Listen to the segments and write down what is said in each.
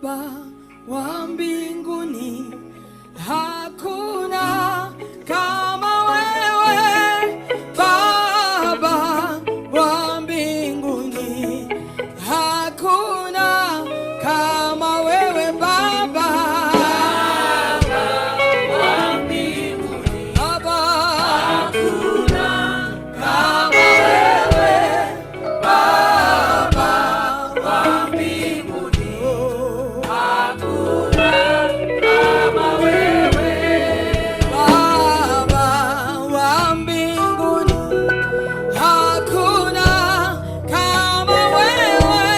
Baba wa mbinguni, hakuna kama wewe. Baba wa mbinguni, hakuna kama wewe Baba. Baba, hakuna kama wewe Baba wa mbinguni, hakuna kama wewe Baba wa mbinguni, hakuna kama wewe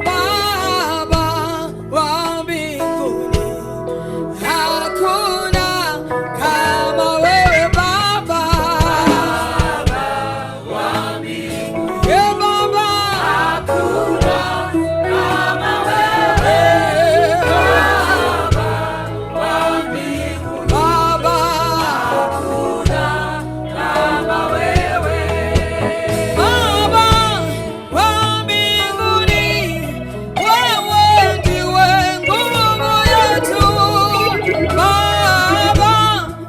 Baba wa mbinguni, hakuna kama wewe Baba. E Baba, hakuna kama wewe Baba wa mbinguni, Baba, hakuna kama wewe Baba wa mbinguni, wewe ndiwe nguvu yetu. Baba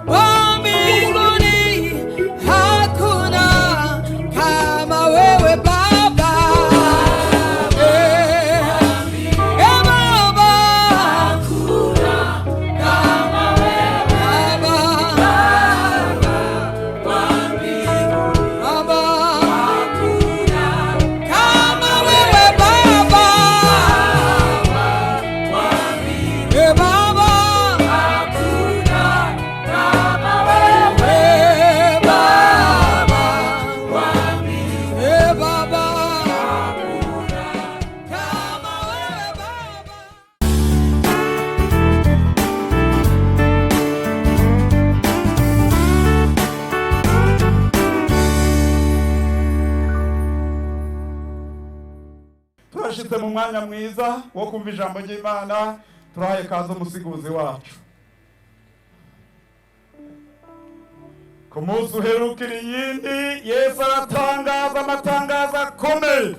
wa mbinguni, hakuna kama wewe Baba. Eh, eh, Baba, hakuna kama wewe Baba. Baba, hakuna kama wewe Baba. Eh, Baba, hakuna kama wewe Baba. Eh, Baba, hakuna kama wewe Baba. Turashitse mu mwanya mwiza wo kumva ijambo ry'Imana. Turahaye kaze umusiguzi wacu. Ku munsi uherukira iyindi, Yesu aratangaza amatangazo akomeye.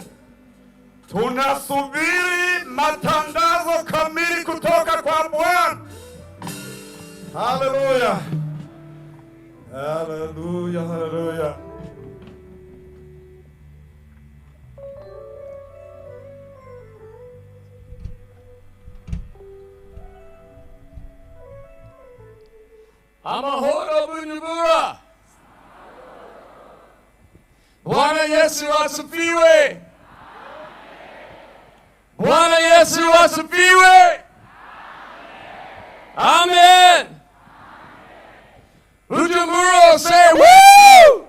Tunasubiri matangazo kamili kutoka kwa Bwana. Haleluya, haleluya, haleluya! Amahoro, Bujumbura. Bwana Yesu asifiwe. Bwana Yesu asifiwe. Amen. Bujumbura, say woo!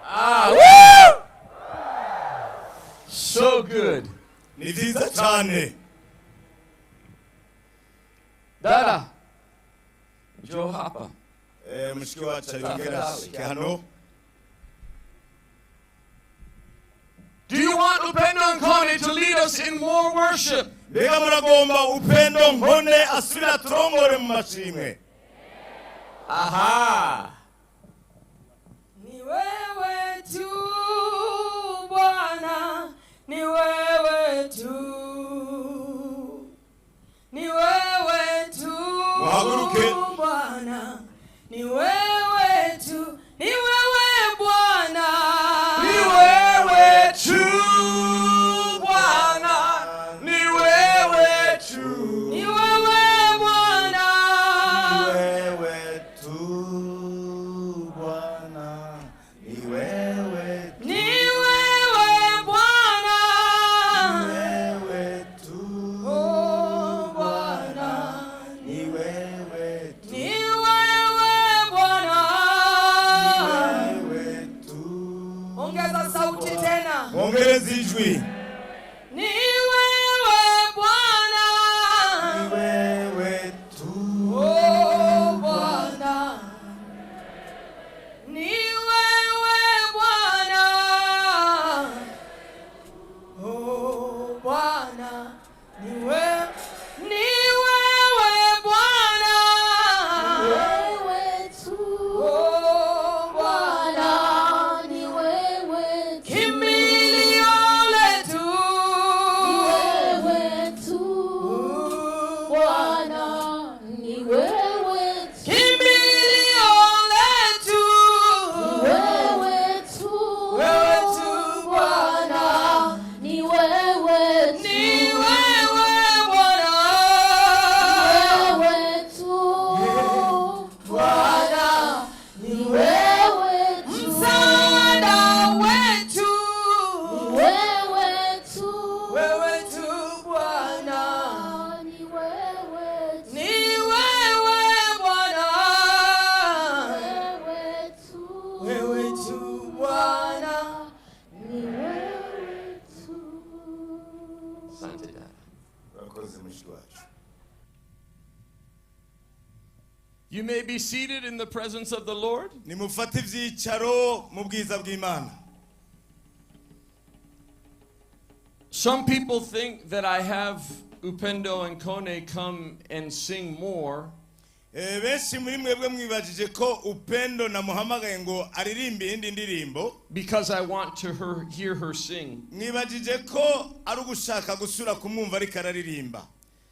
Ah, woo! So good. Ni vyiza cyane. Dada, njoo hapa. Mushiki wacu arongera ashike hano. Do you want Upendo Nkone to lead us in more worship? Mbega muragomba Upendo Nkone asubira turongore mu mashimwe? Aha. Ni wewe tu Bwana, ni wewe tu, ni wewe tu. Muhaguruke. Bwana, ni wewe tu, ni wewe Bwana. Ni wewe tu Bwana, ni wewe tu. Ni wewe Bwana. Wewe tu Bwana, ni wewe tu. Ni wewe Bwana. Wewe tu. Oh Bwana. Ni wewe tu. Ni wewe Bwana. Wewe tu. Ongeza sauti tena. Mwongereze ijwi. Ni wewe Bwana. Ni wewe tu. Oh Bwana. Ni wewe Bwana. Oh Bwana. Ni wewe. Ni wewe Bwana. Wewe tu. Oh Bwana. Bwana, ni wewe tu. Kimbilio letu. Ni wewe tu. Asante dada. Urakoze mushiki wacu. You may be seated in the presence of the Lord. Nimufate ibyicaro mu bwiza bw'Imana. Some people think that I have Upendo and Kone come and sing more Benshi muri mwebwe mwibajije ko Upendo namuhamagaye ngo aririmbe iyindi ndirimbo because I want to hear her sing. Mwibajije ko ari ugushaka gusura kumwumva ariko araririmba.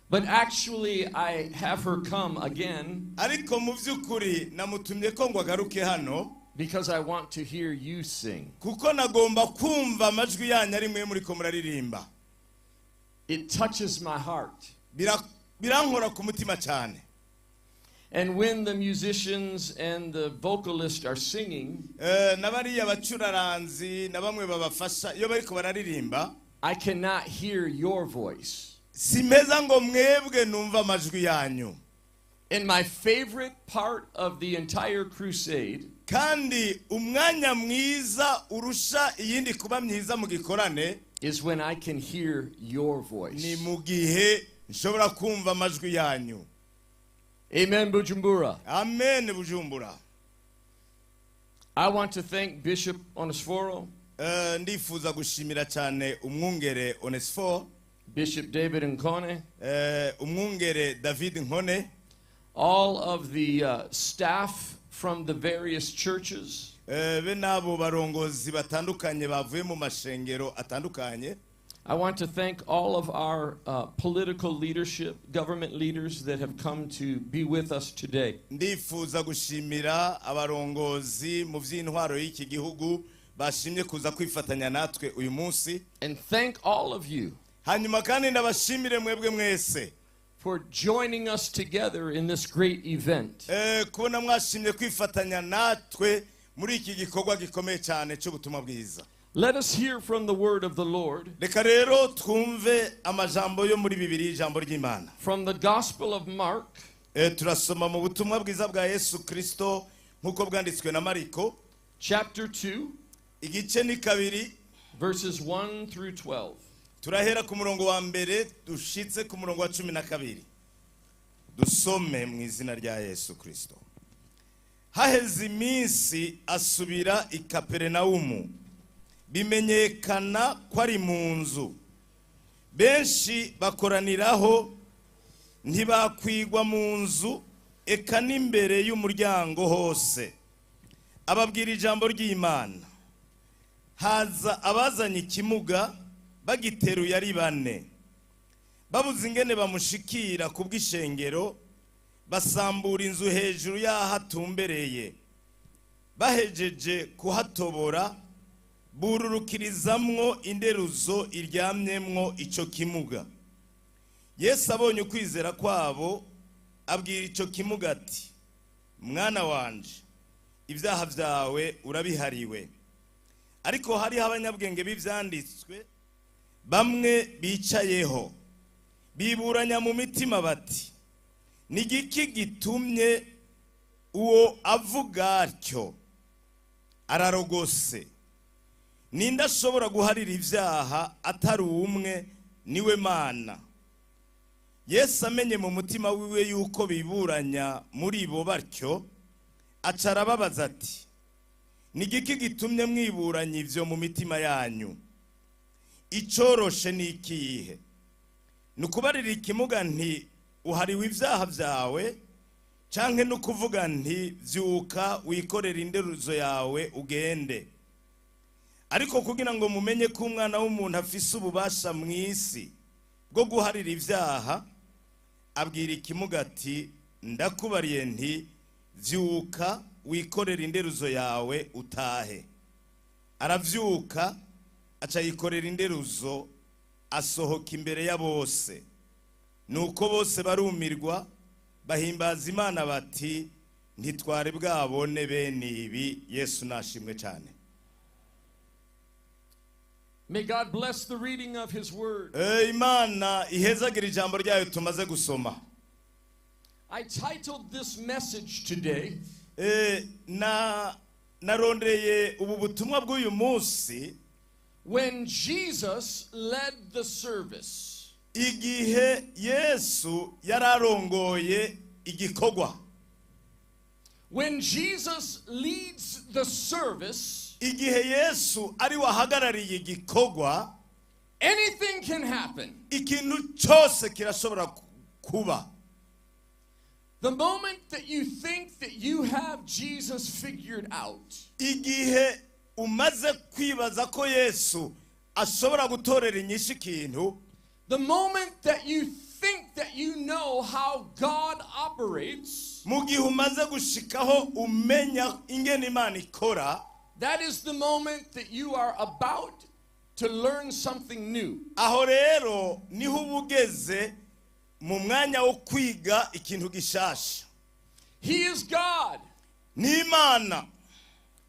But actually, I have her come again Ariko mu by'ukuri namutumye ko ngo agaruke hano because I want to hear you sing. Kuko nagomba kumva amajwi yanyu ari mwe muriko muraririmba. It touches my heart. Birankora ku mutima cyane. And when the musicians and the vocalists are singing, N'abariya bacuraranzi na bamwe babafasha iyo bariko bararirimba, I cannot hear your voice. Simeza ngo mwebwe numva amajwi yanyu. And my favorite part of the entire crusade Kandi umwanya mwiza urusha iyindi kuba myiza mu gikorane is when I can hear your voice. Ni mu gihe nshobora kumva amajwi yanyu. Amen, Bujumbura. Amen, Bujumbura. I want to thank Bishop Onesforo, Ndifuza gushimira cyane umwungere Onesforo, Bishop David Nkone, umwungere David Nkone, all of the staff from the various churches, be n'abo barongozi batandukanye bavuye mu mashengero atandukanye. I want to thank all of our political leadership, government leaders that have come to be with us today. Ndifuza gushimira abarongozi mu by'intwaro y'iki gihugu bashimye kuza kwifatanya natwe uyu munsi. And thank all of you Hanyuma kandi ndabashimire mwebwe mwese for joining us together in this great event. Kubona mwashimye kwifatanya natwe muri iki gikorwa gikomeye cyane cy'ubutumwa bwiza. Let us hear from the word of the Lord. Reka rero twumve amajambo yo muri Bibiliya, ijambo ry'Imana. From the Gospel of Mark. Turasoma mu butumwa bwiza bwa Yesu Kristo nk'uko bwanditswe na Mariko. Chapter 2. Igice ni 2. Verses 1 through 12. Turahera ku murongo wa mbere dushitse ku murongo wa 12. Dusome mu izina rya Yesu Kristo. Haheze iminsi asubira i Kapernaumu, bimenyekana ko ari mu nzu. Benshi bakoraniraho ntibakwigwa mu nzu, eka n'imbere y'umuryango hose. Ababwira ijambo ry'Imana. Haza abazanye ikimuga bagiteruye ari bane. Babuze ingene bamushikira ku bw'ishengero, basambura inzu hejuru y'ahatumbereye. Bahejeje kuhatobora, bururukirizamwo inderuzo iryamyemwo ico kimuga. Yesu abonye ukwizera kwabo, abwira ico kimuga ati: mwana wanje, ibyaha byawe urabihariwe. Ariko hariho abanyabwenge b'ivyanditswe bamwe bicayeho, biburanya mu mitima bati: ni igiki gitumye uwo avuga atyo? Ararogose. Ninde ashobora guharira ibyaha atari umwe? Niwe Mana. Yesu amenye mu mutima wiwe yuko biburanya muri bo batyo, aca arababaza ati: ni igiki gitumye mwiburanya ivyo mu mitima yanyu? Icoroshe ni ikihe? Ni ukubarira ikimuga nti uhariwe ibyaha byawe, canke ni ukuvuga nti vyuka wikorere inderuzo yawe ugende? Ariko kugira ngo mumenye ko umwana w'umuntu afise ububasha mw'isi bwo guharira ibyaha, abwira ikimuga ati: ndakubariye nti vyuka wikorere inderuzo yawe utahe. Aravyuka aca yikorera inderuzo, asohoka imbere ya bose. Nuko bose barumirwa, bahimbaza Imana bati: ntitware bwabone bene ibi. Yesu nashimwe cyane. May God bless the reading of his word. Imana ihezagira ijambo ryayo tumaze gusoma. I titled this message today, Narondeye ubu butumwa bw'uyu munsi, When Jesus Led the Service. Igihe Yesu yari arongoye igikorwa, When Jesus leads the service, igihe Yesu ari we ahagarariye igikorwa, anything can happen. Ikintu cyose kirashobora kuba. The moment that you think that you have Jesus figured out, Igihe umaze kwibaza ko Yesu ashobora gutorera inyishu ikintu, the moment that you think that you know how God operates, mu gihe umaze gushikaho umenya ingene Imana ikora, that is the moment that you are about to learn something new. Aho rero niho uba ugeze mu mwanya wo kwiga ikintu gishasha. He is God. Ni Imana.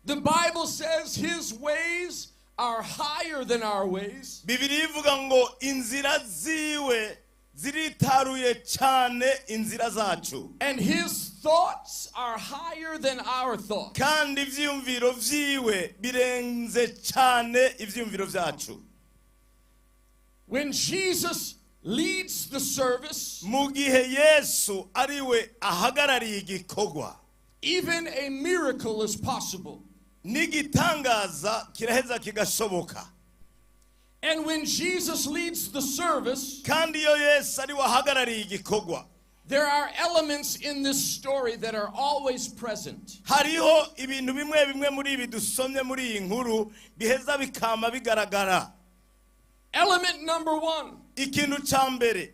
The Bible says his ways are higher than our ways, Bibiliya ivuga ngo inzira ziwe ziritaruye cyane inzira zacu, and his thoughts are higher than our thoughts. Kandi ivyiyumviro vyiwe birenze cyane ivyiyumviro vyacu. When Jesus leads the service, Mu gihe Yesu ariwe ahagarariye igikorwa, even a miracle is possible. N'igitangaza kiraheza kigashoboka. And when Jesus leads the service, Kandi iyo Yesu ariwe ahagarariye igikorwa, there are elements in this story that are always present. Hariho ibintu bimwe bimwe muri ibi dusomye muri iyi nkuru biheza bikama bigaragara. Element number one: Ikintu cya mbere,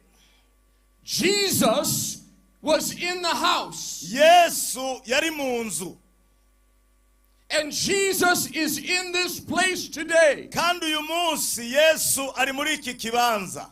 Jesus was in the house, Yesu yari mu nzu, and Jesus is in this place today. Kandi uyu munsi Yesu ari muri iki kibanza.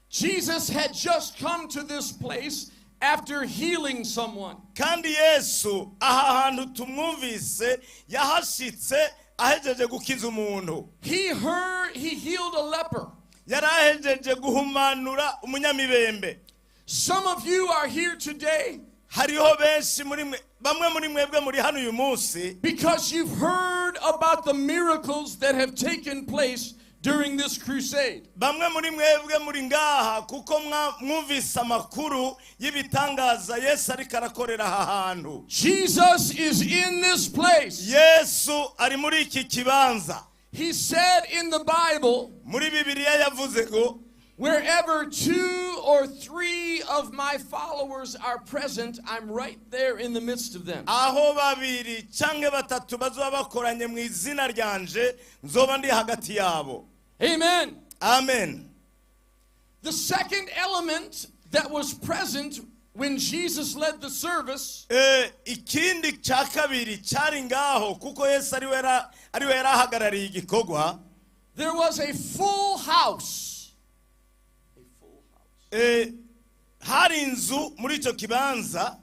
Jesus had just come to this place after healing someone. Kandi Yesu aha hantu tumwumvise yahashitse ahejeje gukiza umuntu. He healed a leper. Yari ahejeje guhumanura umunyamibembe. Some of you are here today Hariho benshi muri mwe, bamwe muri mwebwe muri hano uyu munsi because you've heard about the miracles that have taken place during this crusade. Bamwe muri mwebwe muri ngaha kuko mwumvise amakuru y'ibitangaza Yesu ariko arakorera aha hantu. Jesus is in this place. Yesu ari muri iki kibanza. He said in the Bible, Muri Bibiliya yavuze ngo, "Wherever two or three of my followers are present, I'm right there in the midst of them." "Aho babiri canke batatu bazoba bakoranye mu izina ryanje, nzoba ndi hagati yabo." Amen. Amen. The second element that was present when Jesus led the service Ikindi cya kabiri cyari ngaho kuko Yesu ariwe yari ahagarariye igikorwa, there was a full house. A full house. Hari inzu muri icyo kibanza.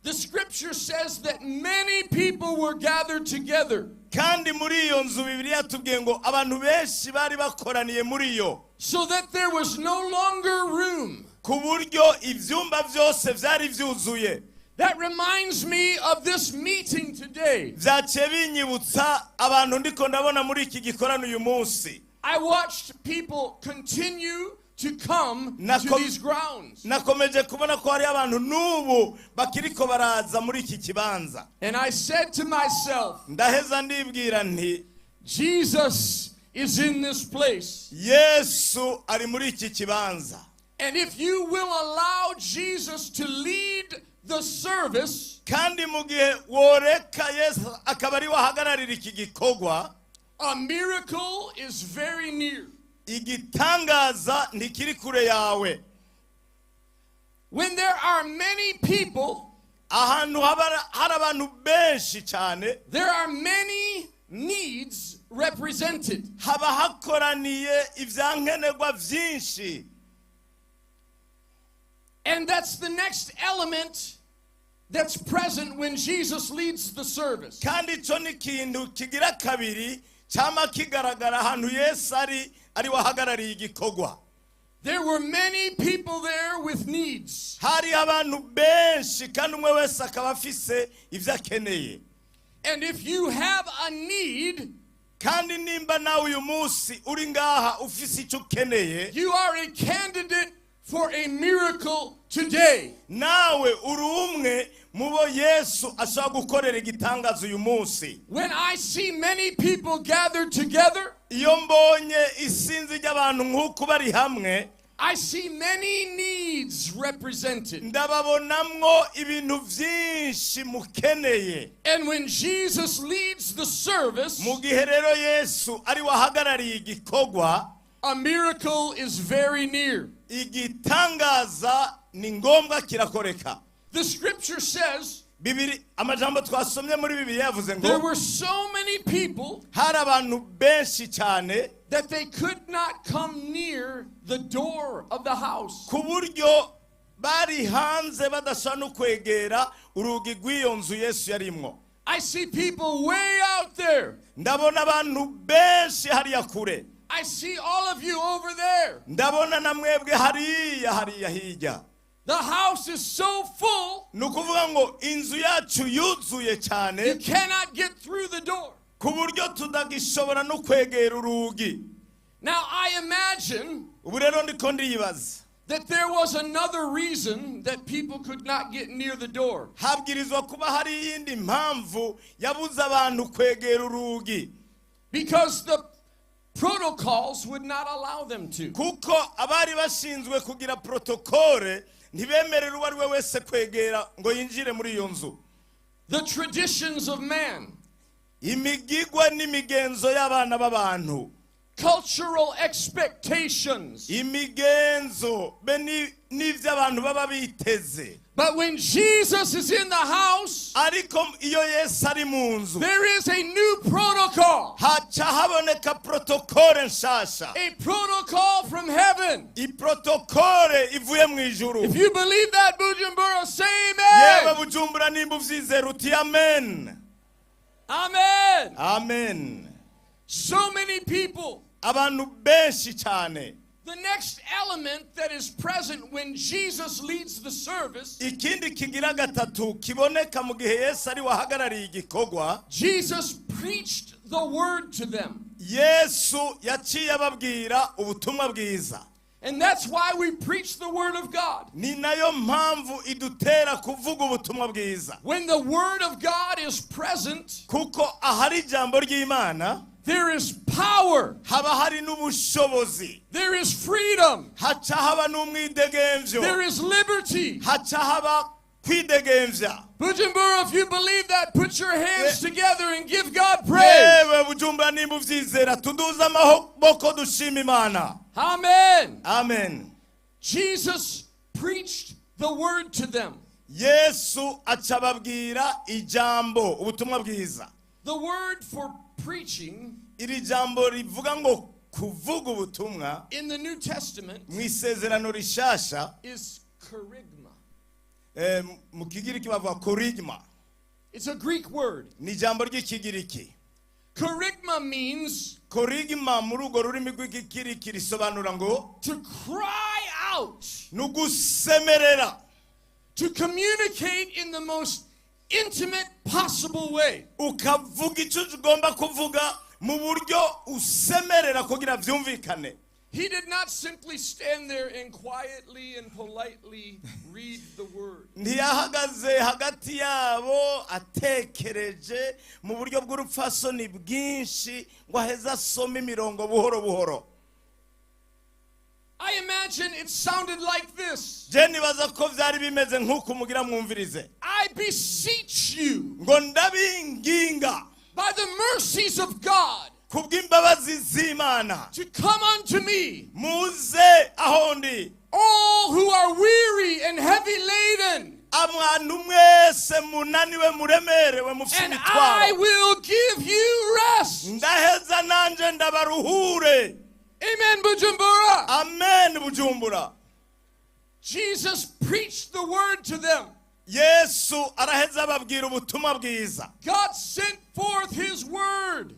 The scripture says that many people were gathered together Kandi muri iyo nzu Bibiliya yatubwiye ngo abantu benshi bari bakoraniye muri yo, so that there was no longer room. Ku buryo ibyumba byose byari byuzuye. That reminds me of this meeting today. Byaciye binyibutsa abantu ndiko ndabona muri iki gikorano uyu munsi. I watched people continue to come to these grounds. Nakomeje kubona ko hariho abantu n'ubu bakiriko baraza muri iki kibanza. And I said to myself, Ndaheza ndibwira nti, Jesus is in this place. Yesu ari muri iki kibanza. And if you will allow Jesus to lead the service, Kandi mu gihe woreka Yesu akaba ari we ahagararira iki gikorwa, a miracle is very near. Igitangaza ntikiri kure yawe. When there are many people, Ahantu haba hari abantu benshi cyane, there are many needs represented. Haba hakoraniye ibyankenerwa byinshi. And that's the next element that's present when Jesus leads the service. Kandi icyo ni ikintu kigira kabiri cyama kigaragara ahantu Yesu ari ari we ahagarariye igikorwa. There were many people there with needs. Hari abantu benshi kandi umwe wese akaba afise ibyo akeneye. And if you have a need, Kandi nimba nawe uyu munsi uri ngaha ufise icyo ukeneye, you are a candidate for a miracle today. Nawe uri umwe mu bo Yesu ashobora gukorera igitangaza uyu munsi. When I see many people gathered together, Iyo mbonye isinzi ry'abantu nk'uku bari hamwe, I see many needs represented. Ndababonamwo ibintu byinshi mukeneye. And when Jesus leads the service, Mu gihe rero Yesu ari wahagarariye igikorwa, a miracle is very near. Igitangaza ni ngombwa kirakoreka. The scripture says Bibiri amajambo twasomye muri Bibiliya yavuze ngo there were so many people hari abantu benshi cyane that they could not come near the door of the house. Ku buryo bari hanze badashobora no kwegera urugi rw'iyo nzu Yesu yarimwo. I see people way out there. Ndabona abantu benshi hariya kure. I see all of you over there. Ndabona na mwebwe hariya hariya hirya. The house is so full, Ni ukuvuga ngo inzu yacu yuzuye cyane you cannot get through the door. Ku buryo tutagishobora no kwegera urugi. Now, I imagine Ubu rero ndiko ndibaza that there was another reason that people could not get near the door. Habwirizwa kuba hari iyindi mpamvu yabuze abantu kwegera urugi. Because the protocols would not allow them to. Kuko abari bashinzwe kugira protokole ntibemerere uwo ari we wese kwegera ngo yinjire muri iyo nzu. The traditions of man, Imigigwa n'imigenzo y'abana b'abantu, cultural expectations. Imigenzo be n'ibyo abantu baba biteze. But when Jesus is in the house, Ariko iyo Yesu ari mu nzu, there is a new protocol, haca haboneka protokole nshasha, a protocol from heaven. Iprotokole ivuye mu ijuru. If you believe that, Bujumbura, say Yewe amen. Bujumbura, nimba uvyizera uti amen. Amen. Amen. So many people. Abantu benshi cyane. The next element that is present when Jesus leads the service, Ikindi kigira gatatu kiboneka mu gihe Yesu ari wahagarariye igikorwa, Jesus preached the word to them. Yesu yaciye ababwira ubutumwa bwiza. And that's why we preach the word of God. Ni nayo mpamvu idutera kuvuga ubutumwa bwiza. When the word of God is present, Kuko ahari ijambo ry'Imana, there is power, haba hari n'ubushobozi, there is freedom, haca haba n'umwidegemvyo, there is liberty. Haca haba kwidegemvya. Bujumbura, if you believe that, put your hands together and give God praise. Yewe Bujumbura, nimba uvyizera tuduze amaboko dushima Imana. Amen. Amen. Jesus preached the word to them. Yesu aca ababwira ijambo ubutumwa bwiza. The word for preaching Iri jambo rivuga ngo kuvuga ubutumwa in the New Testament mu isezerano rishasha is kerygma. Mu kigiriki bavuga korigma. It's a Greek word. Ni ijambo ry'ikigiriki. Kerygma means Korigma muri urwo rurimi rw'ikigiriki risobanura ngo to cry out, ni ugusemerera, to communicate in the most intimate possible way. Ukavuga icyo ugomba kuvuga mu buryo usemerera kugira byumvikane. He did not simply stand there and quietly and politely read the word. Ntiyahagaze hagati yabo atekereje mu buryo bw'urupfasoni bwinshi ngo aheze asome imirongo buhoro buhoro. I imagine it sounded like this: Je nibaza ko byari bimeze nk'uko mugira mwumvirize. I beseech you Ngo ndabinginga by the mercies of God kubw'imbabazi z'Imana to come unto me, muze aho ndi, all who are weary and heavy laden, abantu mwese munaniwe muremerewe mufite and I imitwaro, will give you rest. Ndaheza nanje ndabaruhure. Amen, Bujumbura. Amen, Bujumbura. Jesus preached the word to them. Yesu araheza ababwira ubutumwa bwiza. God sent forth his word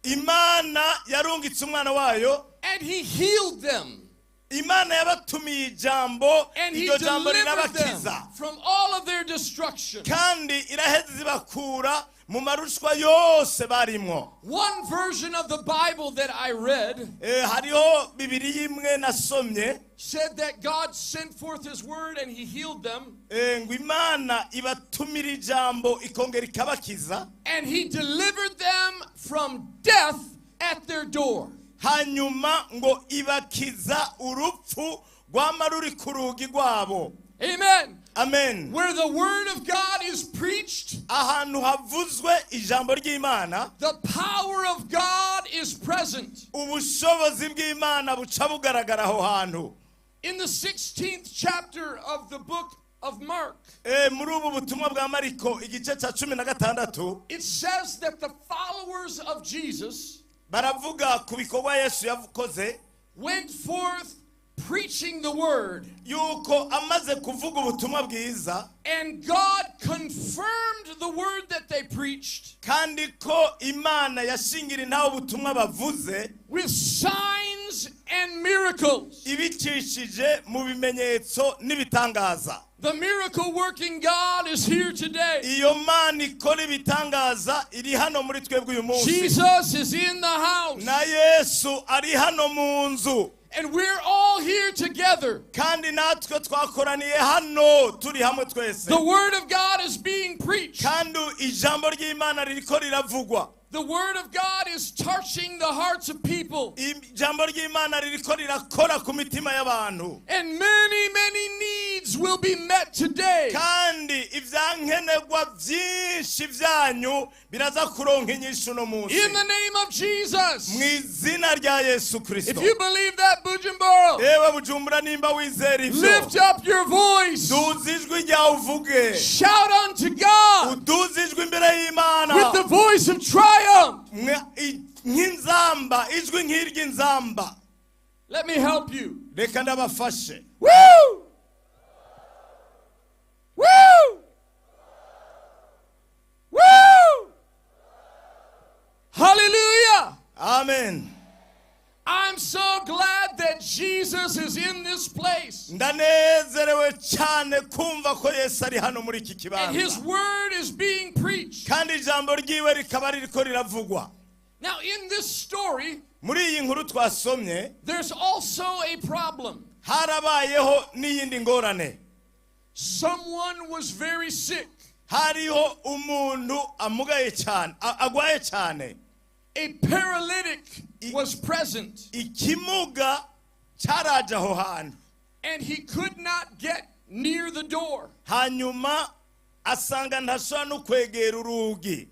Imana yarungitse umwana wayo, and he healed them. Imana yabatumiye ijambo, And he iryo jambo delivered them rirabakiza, from all of their destruction. kandi iraheza ibakura Mu marushwa yose barimwo. One version of the Bible that I read Hariho Bibiri imwe nasomye said that God sent forth his word and he healed them, ngo Imana ibatumira ijambo ikongera ikabakiza, and he delivered them from death at their door. Hanyuma ngo ibakiza urupfu rwama ruri ku rugi rwabo. Amen. Amen. Where the word of God is preached, Ahantu havuzwe ijambo ry'Imana, the power of God is present. Ubushobozi bw'Imana buca bugaragara aho hantu. In the 16th chapter of the book of Mark, Muri ubu butumwa bwa Mariko igice cya 16, it says that the followers of Jesus baravuga ku bikorwa Yesu yakoze, went forth preaching the word, yuko amaze kuvuga ubutumwa bwiza, and God confirmed the word that they preached kandi ko Imana yashingira ntawe ubutumwa bavuze with signs and miracles. Ibicishije mu bimenyetso n'ibitangaza. The miracle working God is here today. Iyo Mana ikora ibitangaza iri hano muri twebwe uyu munsi. Jesus is in the house, Na Yesu ari hano mu nzu, and we're all here together. Kandi natwe twakoraniye hano turi hamwe twese. The word of God is being preached. Kandi ijambo ry'Imana ririko riravugwa. The word of God is touching the hearts of people. Ijambo ry'Imana ririko rirakora ku mitima y'abantu. And many, many needs will be met today. Kandi ivyankenerwa vyinshi vyanyu biraza kuronka inyishu uno munsi. In the name of Jesus. Mu izina rya Yesu Kristo. If you believe that, Bujumbura, Ewe Bujumbura, nimba wizera ivyo, lift up your voice. Duza ijwi ryawe uvuge. Shout unto God Uduze ijwi imbere y'Imana with the voice of triumph. Nk'inzamba, ijwi nk'iry'inzamba. Let me help you. Reka ndabafashe. Woo! Woo! Woo! Hallelujah! Amen. I'm so glad that Jesus is in this place. Ndanezerewe cyane kumva ko Yesu ari hano muri iki And his kibanza, word is being preached. kandi ijambo ryiwe rikaba ririko riravugwa. Now, in this story, Muri iyi nkuru twasomye, there's also a problem. Harabayeho n'iyindi ngorane. Someone was very sick. Hariho umuntu amugaye cyane, agwaye cyane. A paralytic was present, Ikimuga cyaraje aho hantu, and he could not get near the door. Hanyuma asanga ntashobora no kwegera urugi.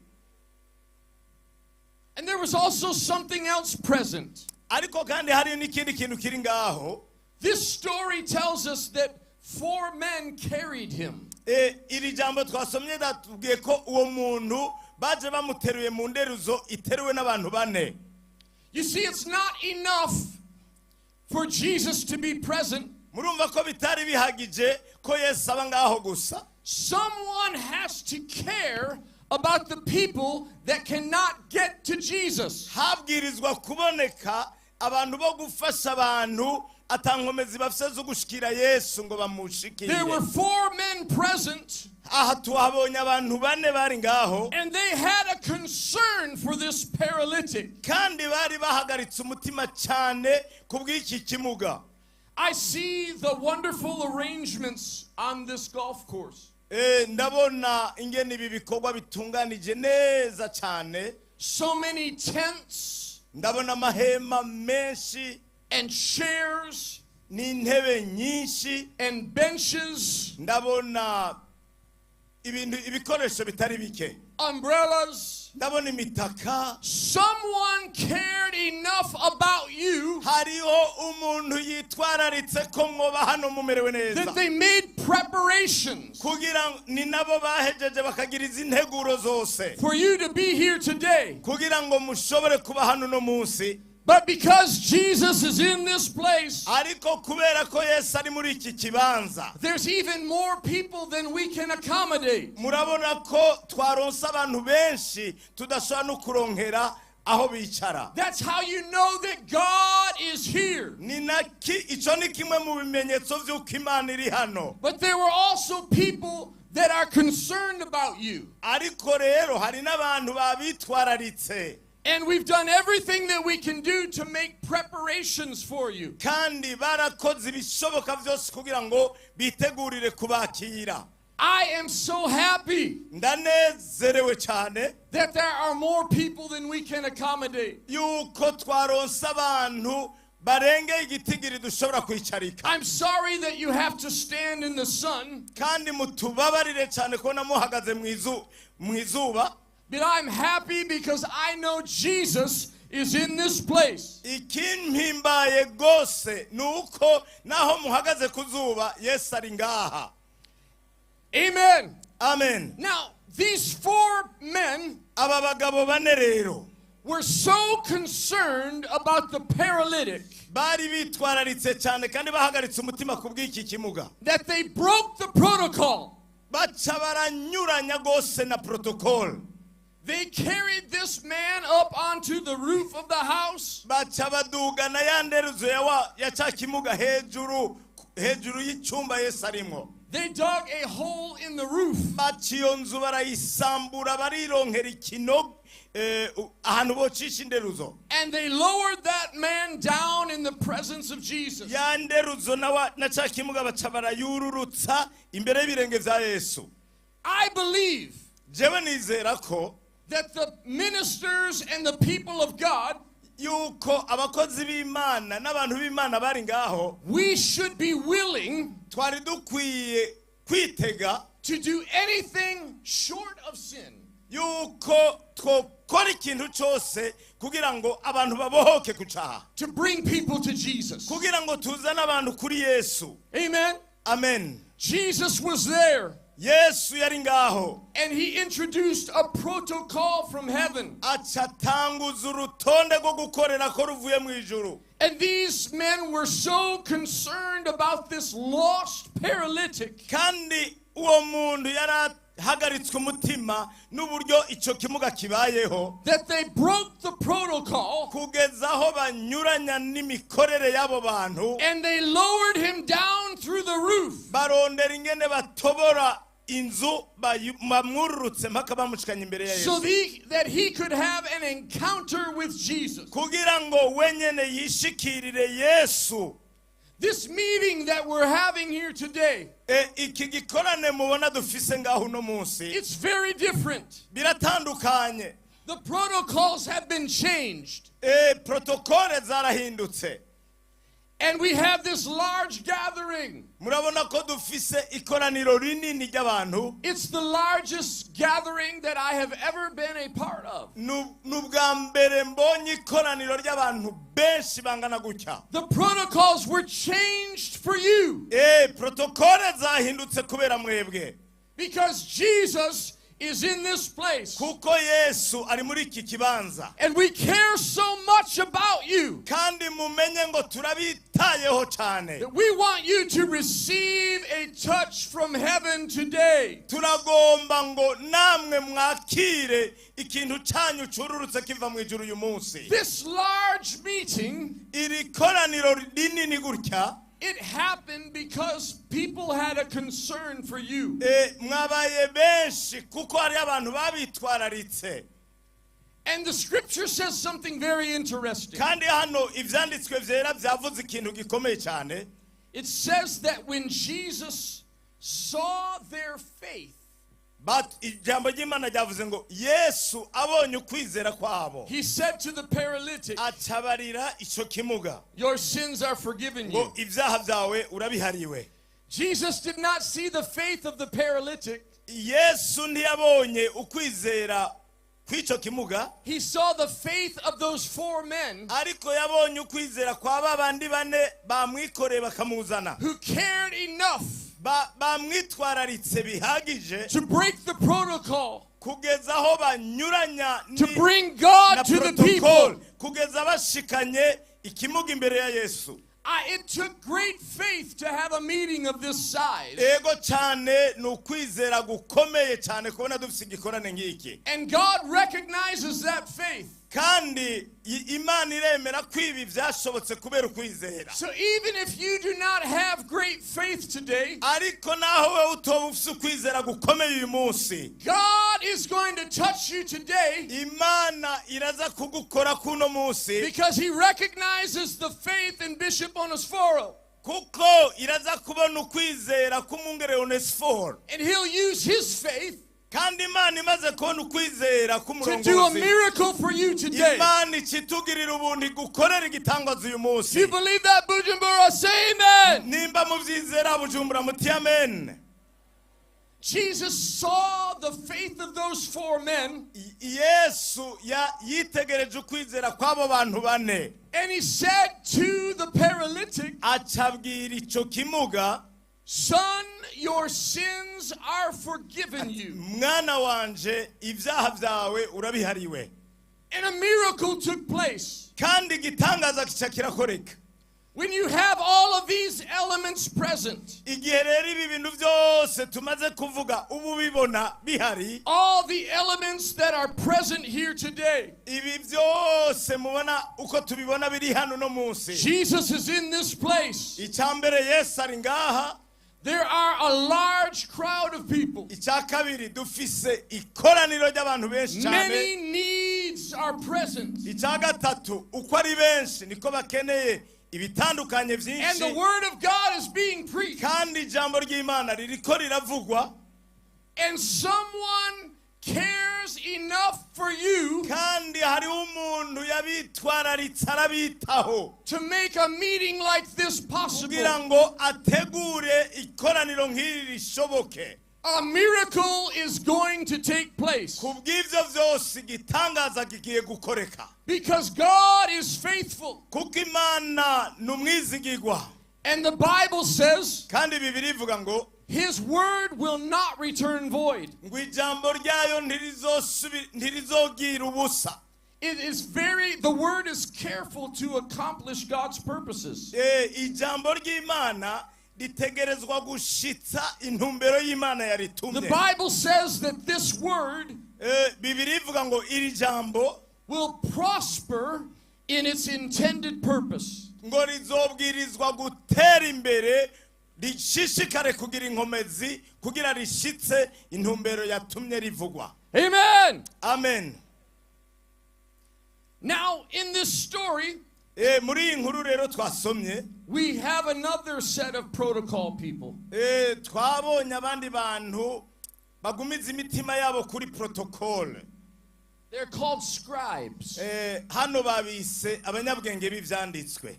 And there was also something else present. Ariko kandi hari n'ikindi kintu kiri ngaho. This story tells us that four men carried him. Iri jambo twasomye datubwiye ko uwo muntu baje bamuteruye mu nderuzo iteruwe n'abantu bane. You see, it's not enough for Jesus to be present. Murumva ko bitari bihagije ko Yesu aba ngaho gusa. Someone has to care about the people that cannot get to Jesus. Habwirizwa kuboneka abantu bo gufasha abantu atankomezi bafise zo gushikira Yesu ngo bamushikire. There were four men present, Aha tuhabonye abantu bane bari ngaho, and they had a concern for this paralytic. Kandi bari bahagaritse umutima cyane ku bw'iki kimuga. I see the wonderful arrangements on this golf course. Ndabona ingene ibi bikorwa bitunganije neza cyane. So many tents Ndabona amahema menshi and chairs n'intebe nyinshi and benches, ndabona ibintu ibikoresho bitari bike, umbrellas. Ndabona imitaka. Someone cared enough about you Hariho umuntu yitwararitse ko mwoba hano mumerewe neza that they made preparations kugira ngo- ni nabo bahejeje bakagira izi nteguro zose for you to be here today. Kugira ngo mushobore kuba hano uno munsi. But because Jesus is in this place, Ariko kubera ko Yesu ari muri iki kibanza, there's even more people than we can accommodate. Murabona ko twaronse abantu benshi tudashobora no kuronkera aho bicara. That's how you know that God is here. Ni naki icyo ni kimwe mu bimenyetso by'uko Imana iri hano. But there were also people that are concerned about you. Ariko rero hari n'abantu babitwararitse. And we've done everything that we can do to make preparations for you. Kandi barakoze ibishoboka byose kugira ngo bitegurire kubakira. I am so happy Ndanezerewe cyane that there are more people than we can accommodate. Yuko twaronse abantu barengeye igitigiri dushobora kwicarika. I'm sorry that you have to stand in the sun, Kandi mutubabarire cyane kubona muhagaze mu izu- mu izuba. But I'm happy because I know Jesus is in this place. Ikimpimbaye rwose ni uko naho muhagaze ku zuba Yesu ari ngaha. Amen. Amen. Now, these four men Aba bagabo bane rero were so concerned about the paralytic bari bitwararitse cyane kandi bahagaritse umutima ku bw'iki kimuga that they broke the protocol. Baca baranyuranya rwose na protocol. They carried this man up onto the roof of the house. Baca badugana ya nderuzo ya wa- ya cya kimuga hejuru hejuru y'icyumba Yesu arimo. They dug a hole in the roof. Baca iyo nzu barayisambura barironkera ikino eh, u- ahantu bocisha inderuzo. And they lowered that man down in the presence of Jesus. Ya nderuzo na wa- na cya kimuga baca barayururutsa imbere y'ibirenge bya Yesu. I believe Jewe nizera ko that the ministers and the people of God, yuko abakozi b'Imana n'abantu b'Imana bari ngaho we should be willing twari dukwiye kwitega to do anything short of sin yuko twokora ikintu cyose kugira ngo abantu babohoke ku cyaha to bring people to Jesus. Kugira ngo tuzane abantu kuri Yesu. Amen. Amen. Jesus was there Yesu yari ngaho and he introduced a protocol from heaven. Aca atanguza urutonde rwo gukorera ko ruvuye mu ijuru. And these men were so concerned about this lost paralytic Kandi uwo muntu yari ahagaritswe umutima n'uburyo icyo kimuga kibayeho that they broke the protocol kugeza aho banyuranya n'imikorere y'abo bantu and they lowered him down through the roof. Barondera ingene batobora inzu bayu- bamwururutse mpaka bamushikanye imbere ya So Yesu that he could have an encounter with Jesus. Kugira ngo wenyene yishikirire Yesu. This meeting that we're having here today, E, iki gikorane mubona dufise ngaho uno munsi it's very different. Biratandukanye. The protocols have been changed. E, protokole zarahindutse. And we have this large gathering. Murabona ko dufise ikoraniro rinini ry'abantu. It's the largest gathering that I have ever been a part of. Ni ni ubwa mbere mbonye ikoraniro ry'abantu benshi bangana gutya. The protocols were changed for you E, protokole zahindutse kubera mwebwe because Jesus is in this place. Kuko Yesu ari muri iki kibanza. And we care so much about you Kandi mumenye ngo turabitayeho cyane. That we want you to receive a touch from heaven today. Turagomba ngo namwe mwakire ikintu cyanyu cururutse kiva mu ijuru uyu munsi. This large meeting, Iri koraniro rinini gutya it happened because people had a concern for you. Eh, mwabaye benshi kuko hari abantu babitwararitse. And the scripture says something very interesting. Kandi hano ivyanditswe vyera vyavuze ikintu gikomeye cyane. It says that when Jesus saw their faith, But ijambo ry'Imana ryavuze ngo Yesu abonye ukwizera kwabo he said to the paralytic, acabarira ico kimuga "Your sins are forgiven ngo you." ibyaha byawe urabihariwe. Jesus did not see the faith of the paralytic. Yesu ntiyabonye ukwizera kw'ico kimuga. He saw the faith of those four men Ariko yabonye ukwizera kwa ba bandi bane bamwikoreye bakamuzana who cared enough Ba- bamwitwararitse bihagije to break the protocol, kugeza aho banyuranya to ni- bring na God to the protocol people. Kugeza bashikanye ikimuga imbere ya Yesu. It took great faith to have a meeting of this size. Ego cyane ni ukwizera gukomeye cyane kubona dufite igikorane nk'iki. And God recognizes that faith. Kandi Imana iremera ko ibi byashobotse kubera ukwizera. So even if you do not have great faith today, Ariko naho wowe utoba ufise ukwizera gukomeye uyu munsi, God is going to touch you today Imana iraza kugukora kuno munsi because He recognizes the faith in Bishop Onesforo. Kuko iraza kubona ukwizera k'umwungere Onesiforo. And He'll use His faith Kandi Imana imaze kubona ukwizera to do a k'umurongozi, miracle for you today. Imana ikitugirira ubuntu igukorera igitangaza uyu munsi. Do you believe that, Bujumbura? Say amen. Nimba mubyizera, Bujumbura, muti amen. Jesus saw the faith of those four men Yesu yitegereje ukwizera kw'abo bantu bane and He said to the paralytic, acabwira ico kimuga, "Son, your sins are forgiven you." "Mwana wanje, ibyaha byawe urabihariwe." And a miracle took place. Kandi igitangaza kica kirakoreka. When you have all of these elements present, Igihe rero ibi bintu byose tumaze kuvuga ubu bibona bihari, all the elements that are present here today, ibi byose mubona uko tubibona biri hano no munsi, Jesus is in this place. Icya mbere, Yesu ari ngaha. There are a large crowd of people. Icya kabiri, dufise ikoraniro ry'abantu benshi cyane. Many needs are present. Icya gatatu, uko ari benshi niko bakeneye ibitandukanye And the byinshi. word of God is being preached. Kandi ijambo ry'Imana ririko riravugwa. And someone cares enough for you Kandi hariho umuntu yabitwararitse arabitaho to make a meeting like this possible. kugira ngo ategure ikoraniro nk'iri rishoboke. A miracle is going to take place Ku bw'ibyo byose, igitangaza kigiye gukoreka because God is faithful. kuko Imana ni umwizigigwa. And the Bible says Kandi Bibiliya ivuga ngo His word will not return void. ngo ijambo ryayo ntirizogira ubusa. The word is careful to accomplish God's purposes. Ijambo ry'Imana ritegerezwa gushitsa intumbero y'Imana The yaritumye. Bible says that this word Bibiliya ivuga ngo iri jambo will prosper in its intended purpose. Ngo rizobwirizwa gutera imbere, rishishikare kugira inkomezi kugira rishitse intumbero yatumye rivugwa. Amen. Amen. Now, in this story, Muri iyi nkuru rero twasomye, we have another set of protocol people. Twabonye abandi bantu bagumiza imitima yabo kuri protocole. They're called scribes. Hano babise abanyabwenge b'ivyanditswe.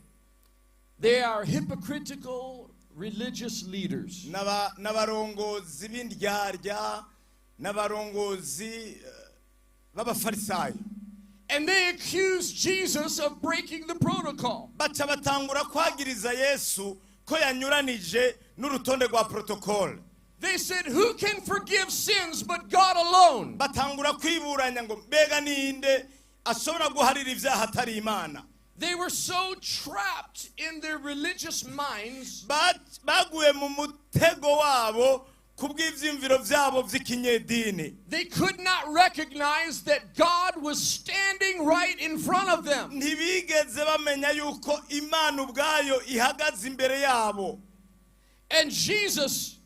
They are hypocritical religious leaders. N'abarongozi b'indyarya, n'abarongozi b'abafarisayo. And they accuse Jesus of breaking the protocol. Baca batangura kwagiriza Yesu ko yanyuranije n'urutonde rwa protocole. They said, "Who can forgive sins but God alone?" Batangura kwiburanya ngo mbega ninde ashobora guharira ibyaha atari Imana? They were so trapped in their religious minds Baguye mu mutego wabo kubw'ivyiyumviro vyabo vy'ikinyedini. they could not recognize that God was standing right in front of them. Ntibigeze bamenya yuko Imana ubwayo ihagaze imbere yabo. And Jesus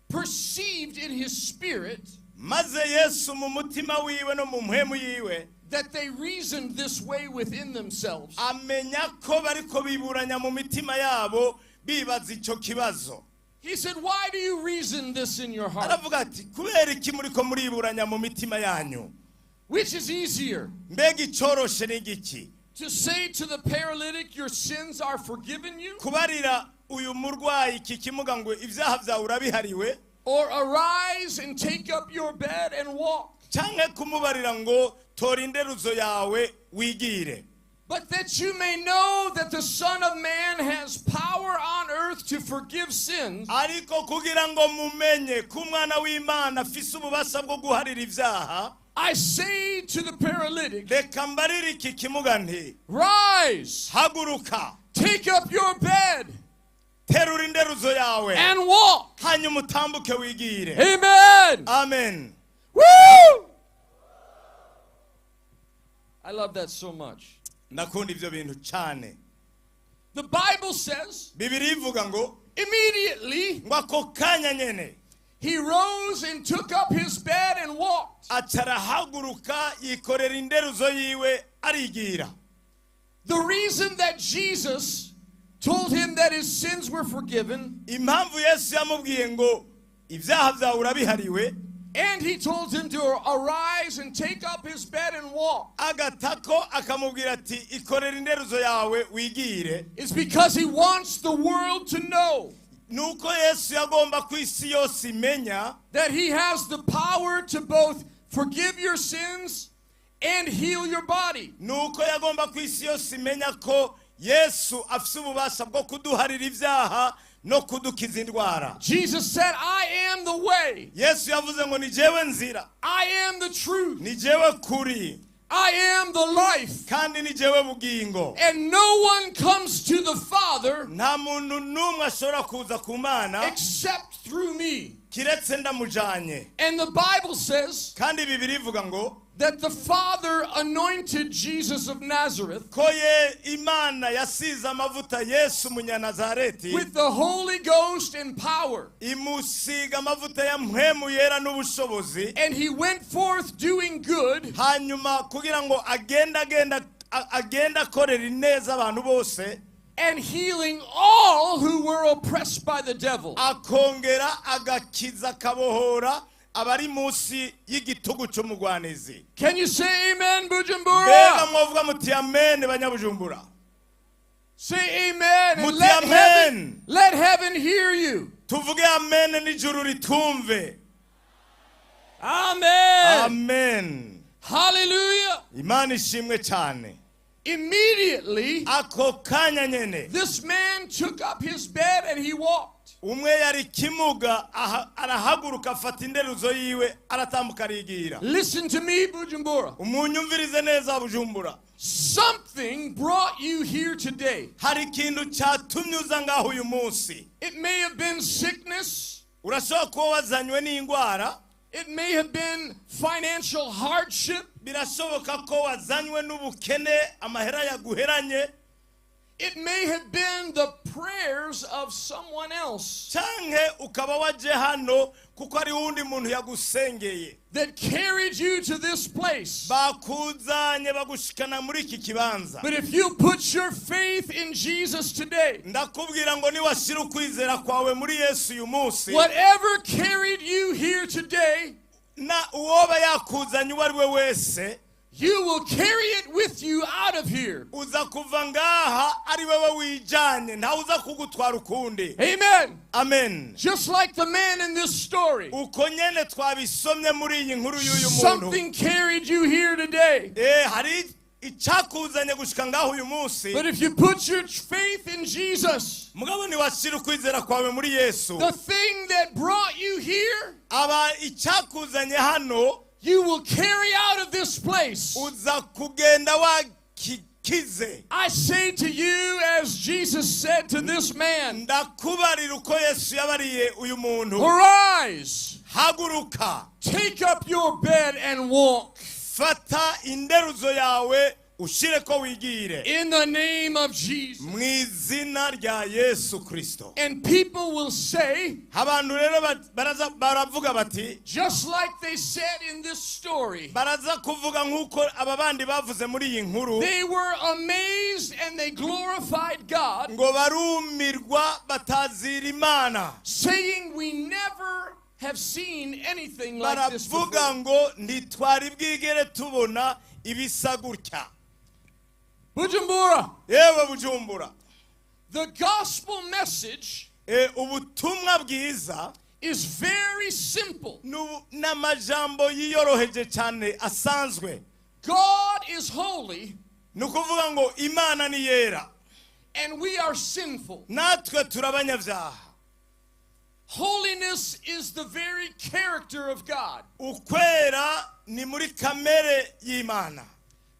perceived in his spirit Maze Yesu mu mutima wiwe no mu mpwemu yiwe that they reasoned this way within themselves. amenya ko bariko biburanya mu mitima yabo bibaza ico kibazo. He said, "Why do you reason this in your heart?" Aravuga ati, "Kubera iki muriko muriburanya mu mitima yanyu?" Which is easier? Mbega icoroshe ni igiki? To say to the paralytic, "Your sins are forgiven you"? Kubarira uyu murwayi, iki kimuga, ngo ibyaha byawe urabihariwe? Or "Arise and take up your bed and walk"? Canke kumubarira ngo tora inderuzo yawe wigire? But that you may know that the Son of Man has power on earth to forgive sins, Ariko kugira ngo mumenye ko umwana w'Imana afise ububasha bwo guharira ibyaha, I say to the paralytic, reka mbarire iki kimuga nti, "Rise, haguruka, take up your bed, terura inderuzo yawe, and walk." hanyuma utambuke wigire. Amen. Amen. Woo! I love that so much. Ndakunda ibyo bintu cyane. The Bible says, Bibiri ivuga ngo immediately ngo ako kanya nyene he rose and took up his bed and walked. Aca arahaguruka yikorera inderuzo yiwe arigira. The reason that Jesus told him that his sins were forgiven Impamvu Yesu yamubwiye ngo ibyaha byawe urabihariwe and he told him to arise and take up his bed and walk agatako akamubwira ati ikorera inderuzo yawe wigire is because he wants the world to know nuko Yesu yagomba ko isi yose imenya that he has the power to both forgive your sins and heal your body. Nuko yagomba ko isi yose imenya ko Yesu afise ububasha bwo kuduharira ibyaha no kudukiza indwara. Jesus said, "I am the way, Yesu yavuze ngo ni jewe nzira, I am the truth, ni jewe kuri, I am the life." kandi ni jewe bugingo. And no one comes to the Father Nta muntu n'umwe ashobora kuza ku Mana except through me. kiretse ndamujanye. And the Bible says Kandi Bibiri ivuga ngo that the Father anointed Jesus of Nazareth ko ye Imana yasize amavuta Yesu umunyanazareti with the Holy Ghost and power. Imusiga amavuta ya mpwemu yera n'ubushobozi. And he went forth doing good Hanyuma kugira ngo agende agenda a- agende akorera ineza abantu bose and healing all who were oppressed by the devil. Akongera agakiza akabohora abari munsi y'igitugu cy'umugwanizi. Can you say amen, Mbega Bujumbura? mwavuga muti amen banyabujumbura? Say amen. And Muti let heaven, amen. let heaven hear you. Tuvuge amen n'ijuru ritumve. Amen. Amen. Hallelujah. Imana ishimwe cyane. Immediately, Ako kanya nyene this man took up his bed and he walked. Umwe yari kimuga aha- arahaguruka afata inderuzo yiwe aratambuka arigira. Listen to me, Bujumbura. Umunyumvirize neza Bujumbura. Something brought you here today. Hari ikintu cyatumye uza ngaho uyu munsi. It may have been sickness. Urashobora kuba wazanywe n'indwara. It may have been financial hardship. Birashoboka ko wazanywe n'ubukene amahera yaguheranye. It may have been the prayers of someone else Canke ukaba waje hano kuko ari wundi muntu yagusengeye that carried you to this place. Bakuzanye bagushikana muri iki kibanza. But if you put your faith in Jesus today, Ndakubwira ngo niwashira ukwizera kwawe muri Yesu uyu munsi whatever carried you here today, na uwoba yakuzanye uwo ari we wese you will carry it with you out of here. Uza kuva ngaha ari wewe wijanye ntawe uza kugutwara ukundi. Amen. Amen. Just like the man in this story, Uko nyene twabisomye muri iyi nkuru y'uyu muntu something carried you here today. Eh, hari icyakuzanye gushika ngaho uyu munsi. But if you put your faith in Jesus, Mugabo niwashira ukwizera kwawe muri Yesu the thing that brought you here, aba icyakuzanye hano you will carry out of this place. Uza kugenda wakikize. I say to you, as Jesus said to this man, Ndakubarira uko Yesu yabariye uyu muntu arise, haguruka, take up your bed and walk fata inderuzo yawe ushire ko wigire in the name of Jesus. Mu izina rya Yesu Kristo. And people will say, Abantu rero ba- baraza baravuga bati just like they said in this story, baraza kuvuga nk'uko aba bandi bavuze muri iyi nkuru they were amazed and they glorified God, ngo barumirwa batazira Imana saying, "We never have seen anything like this baravuga before." Ngo ntitwari bwigere tubona ibisa gutya. Bujumbura, Yewe Bujumbura, the gospel message e, ubutumwa bwiza is very simple. N'ubu- n'amajambo yiyoroheje cyane asanzwe. God is holy Ni ukuvuga ngo Imana ni yera and we are sinful. Natwe turabanyabyaha. Holiness is the very character of God. Ukwera ni muri kamere y'Imana.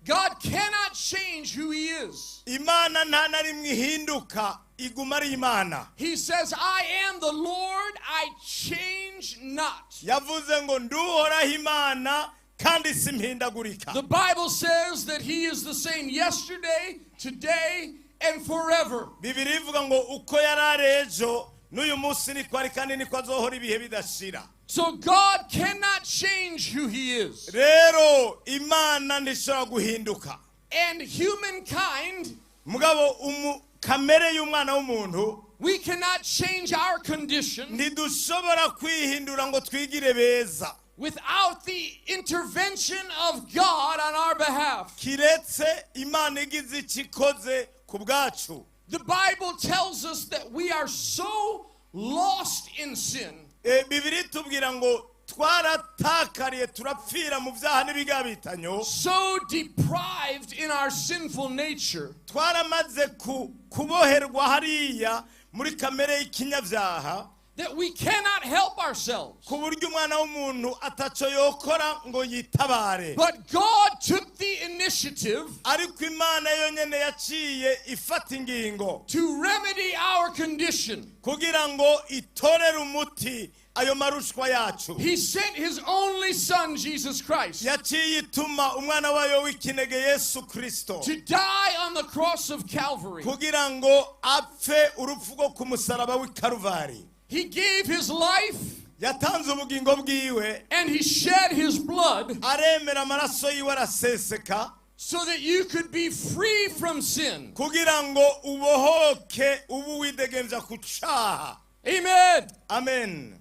God cannot change who he is. Imana nta na rimwe ihinduka iguma ari Imana. He says, "I am the Lord, I change not." Yavuze ngo nduhoraho Imana Kandi simpindagurika. The Bible says that He is the same yesterday, today, and forever. Bibiri ivuga ngo uko yari ari ejo n'uyu munsi niko ari kandi niko azohora ibihe bidashira. So God cannot change who He is. Rero Imana ntishobora guhinduka. And humankind, Mugabo kamere y'umwana w'umuntu, we cannot change our condition ntidushobora kwihindura ngo twigire beza without the intervention of God on our behalf. Kiretse Imana igize icyo ikoze ku bwacu. The Bible tells us that we are so lost in sin, Bibiri itubwira ngo twaratakariye turapfira mu byaha n'ibigabitanyo, so deprived in our sinful nature, twaramaze kuboherwa hariya muri kamere y'ikinyabyaha, that we cannot help ourselves. Ku buryo umwana w'umuntu ataco yokora ngo yitabare. But God took the initiative Ariko Imana yonyene yaciye ifata ingingo to remedy our condition. Kugira ngo itorere umuti ayo marushwa yacu. He sent His only Son, Jesus Christ, Yaciye ituma umwana wayo w'ikinege Yesu Kristo to die on the cross of Calvary. Kugira ngo apfe urupfu rwo ku musaraba w'i Karuvari. He gave His life Yatanze ubugingo bwiwe and He shed His blood aremera amaraso yiwe araseseka so that you could be free from sin. Kugira ngo ubohoke ubu widegemvya ku caha. Amen. Amen.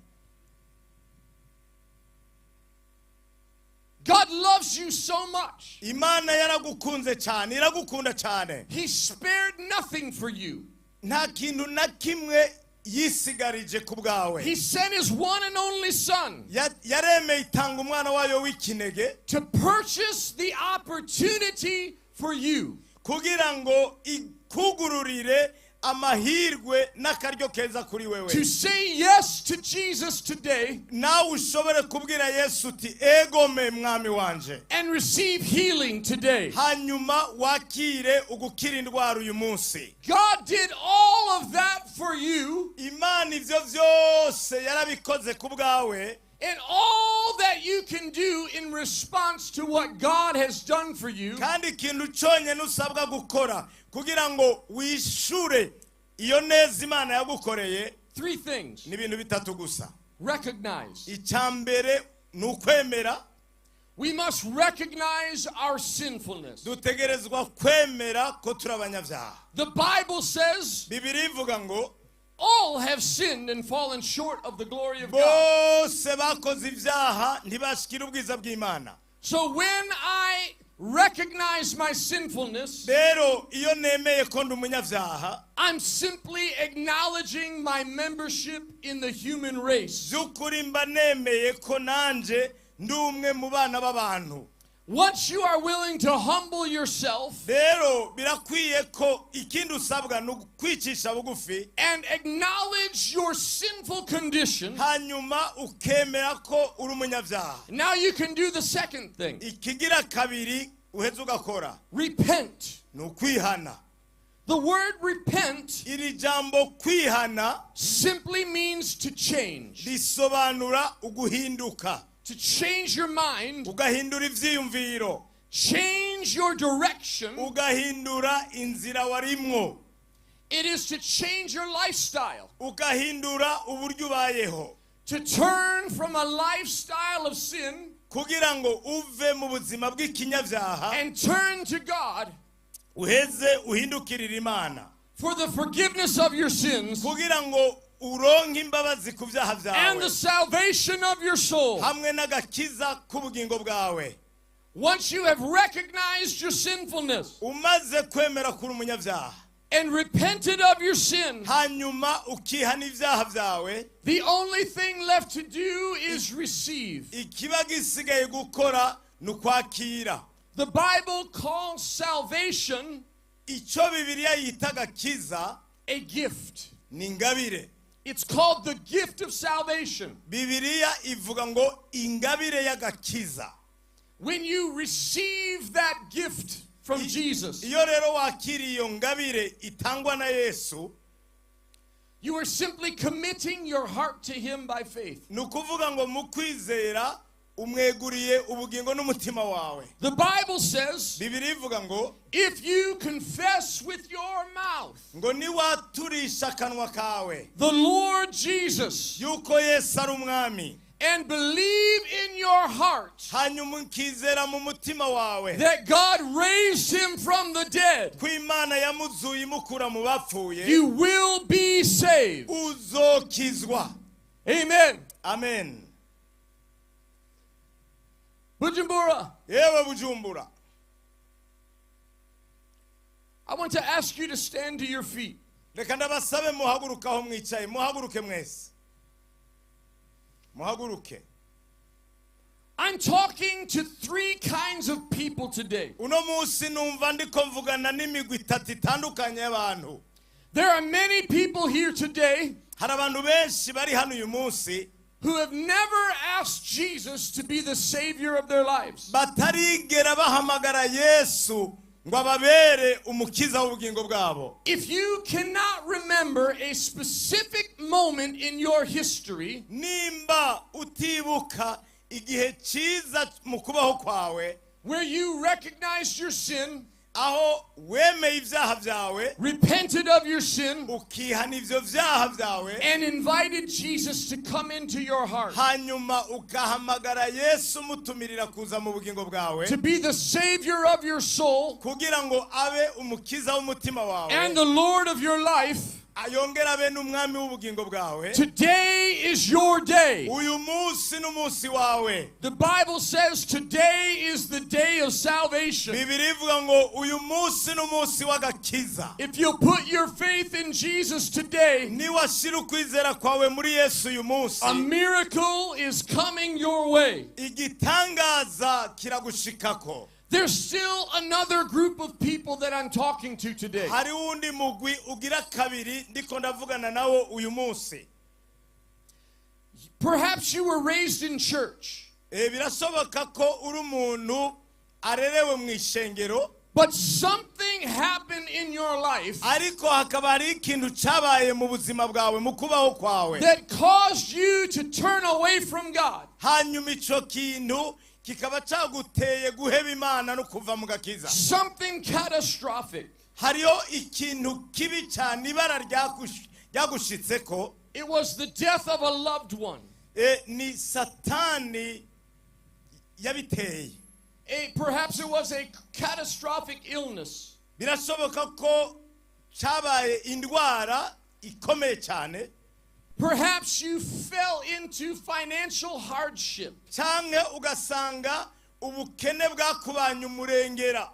God loves you so much. Imana yaragukunze cyane iragukunda cyane. He spared nothing for you. Nta kintu na kimwe yisigarije ku bwawe. He sent His one and only Son Yaremeye itanga umwana wayo w'ikinege to purchase the opportunity for you kugira ngo ikugururire amahirwe n'akaryo keza kuri wewe to say yes to Jesus today nawe ushobore kubwira Yesu uti egome mwami wanje and receive healing today. Hanyuma wakire ugukira indwara uyu munsi. God did all of that for you, Imana ivyo vyose yarabikoze ku bwawe and all that you can do in response to what God has done for you kandi ikintu cyonyine usabwa gukora kugira ngo wishure iyo neza Imana yagukoreye three things. Ni ibintu bitatu gusa. Recognize. Icya mbere ni ukwemera. We must recognize our sinfulness. Dutegerezwa kwemera ko turi abanyabyaha. The Bible says Bibiri ivuga ngo all have sinned and fallen short of the glory of God. Bose bakoze ibyaha ntibashikira ubwiza bw'Imana. So when I recognize my sinfulness, Rero iyo nemeye ko ndi umunyabyaha, I'm simply acknowledging my membership in the human race. By'ukuri mba nemeye ko nanje ndi umwe mu bana b'abantu. Once you are willing to humble yourself Rero birakwiye ko ikindi usabwa ni ukwicisha bugufi and acknowledge your sinful condition, hanyuma ukemera ko uri umunyabyaha. Now you can do the second thing: Ikigira kabiri uheze ugakora repent. Ni ukwihana. The word "repent" Iri jambo kwihana simply means to change, risobanura uguhinduka, to change your mind, ugahindura ivyiyumviro, change your direction. Ugahindura inzira warimwo, It is to change your lifestyle, ugahindura uburyo ubayeho, to turn from a lifestyle of sin kugira ngo uve mu buzima bw'ikinyabyaha and turn to God uheze uhindukirire Imana for the forgiveness of your sins kugira ngo uronke imbabazi ku byaha and byawe the salvation of your soul. Hamwe n'agakiza k'ubugingo bwawe. Once you have recognized your sinfulness Umaze kwemera kuri umunyabyaha and repented of your sin, hanyuma ukihana ibyaha byawe, the only thing left to do is receive. Ikiba gisigaye gukora ni ukwakira. The Bible calls salvation Icyo Bibiliya yita agakiza a gift. Ni ingabire. It's called the gift of salvation. Bibiliya ivuga ngo ingabire y'agakiza. When you receive that gift from Jesus, Iyo rero wakiriye iyo ngabire itangwa na Yesu, you are simply committing your heart to Him by faith. Ni ukuvuga ngo mu kwizera Umweguriye ubugingo n'umutima wawe. The Bible says Bibiri ivuga ngo if you confess with your mouth ngo niwaturisha akanwa kawe the Lord Jesus yuko Yesu ari umwami and believe in your heart hanyuma ukizera mu mutima wawe that God raised him from the dead, ko Imana yamuzuye imukura mu bapfuye you will be saved. Uzokizwa. Amen. Amen. Bujumbura, Yewe Bujumbura, I want to ask you to stand to your feet. Reka ndabasabe muhaguruke aho mwicaye muhaguruke mwese muhaguruke. I'm talking to three kinds of people today. Uno munsi numva ndiko mvugana n'imigwi itatu itandukanye y'abantu. There are many people here today Hari abantu benshi bari hano uyu munsi who have never asked Jesus to be the Savior of their lives. Batarigera bahamagara Yesu ngo ababere umukiza w'ubugingo bwabo. If you cannot remember a specific moment in your history Nimba utibuka igihe cyiza mu kubaho kwawe where you recognized your sin, aho wemeye ibyaha byawe, repented of your sin, ukihana ibyo byaha byawe, and invited Jesus to come into your heart hanyuma ugahamagara Yesu umutumirira kuza mu bugingo bwawe to be the Savior of your soul kugira ngo abe umukiza w'umutima wawe and the Lord of your life, ayongere abe n'umwami w'ubugingo bwawe, today is your day. Uyu munsi n'umunsi wawe. The Bible says today is the day of salvation. Bibiri ivuga ngo uyu munsi n'umunsi w'agakiza. If you'll put your faith in Jesus today, Niwashyira ukwizera kwawe muri Yesu uyu munsi, a miracle is coming your way. Igitangaza kiragushikako. There's still another group of people that I'm talking to today. Hari uwundi mugwi ugira kabiri ndiko ndavugana nawo uyu munsi. Perhaps you were raised in church, Eh, birashoboka ko uri umuntu arerewe mu ishengero, but something happened in your life ariko hakaba hari ikintu cyabaye mu buzima bwawe mu kubaho kwawe that caused you to turn away from God. Hanyuma ico kintu kikaba caguteye guheba Imana no kuva mu gakiza. Something catastrophic. Hariho ikintu kibi cyane ibara ryagushitseko. It was the death of a loved one. Eh, ni Satani yabiteye. Perhaps it was a catastrophic illness. Birashoboka ko cyabaye indwara ikomeye cyane. Perhaps you fell into financial hardship. Cyangwa ugasanga ubukene bwakubanye umurengera.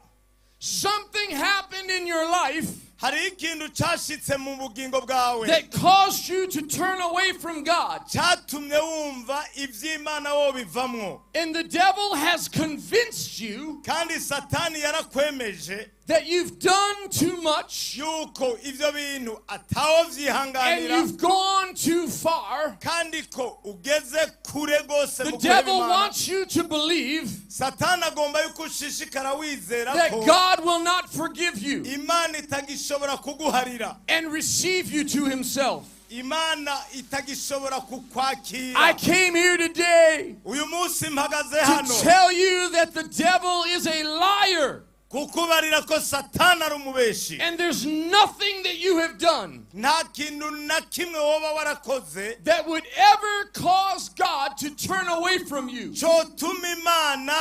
Something happened in your life Hari ikintu cyashitse mu bugingo bwawe that caused you to turn away from God. Cyatumye wumva iby'Imana wo bivamwo. And the devil has convinced you Kandi Satani yarakwemeje that you've done too much yuko ibyo bintu atawo and byihanganira you've gone too far. Kandi ko ugeze kure rwose The mu guheba devil Imana. wants you to believe Satani agomba yuko ushishikara wizera that ko God will not forgive you Imana itagishobora kuguharira and receive you to himself. Imana itagishobora kukwakira. I came here today Uyu munsi mpagaze to hano tell you that the devil is a liar kukubarira ko Satani ari umubeshi and there's nothing that you have done nta kintu na kimwe woba warakoze that would ever cause God to turn away from you. Cyotuma Imana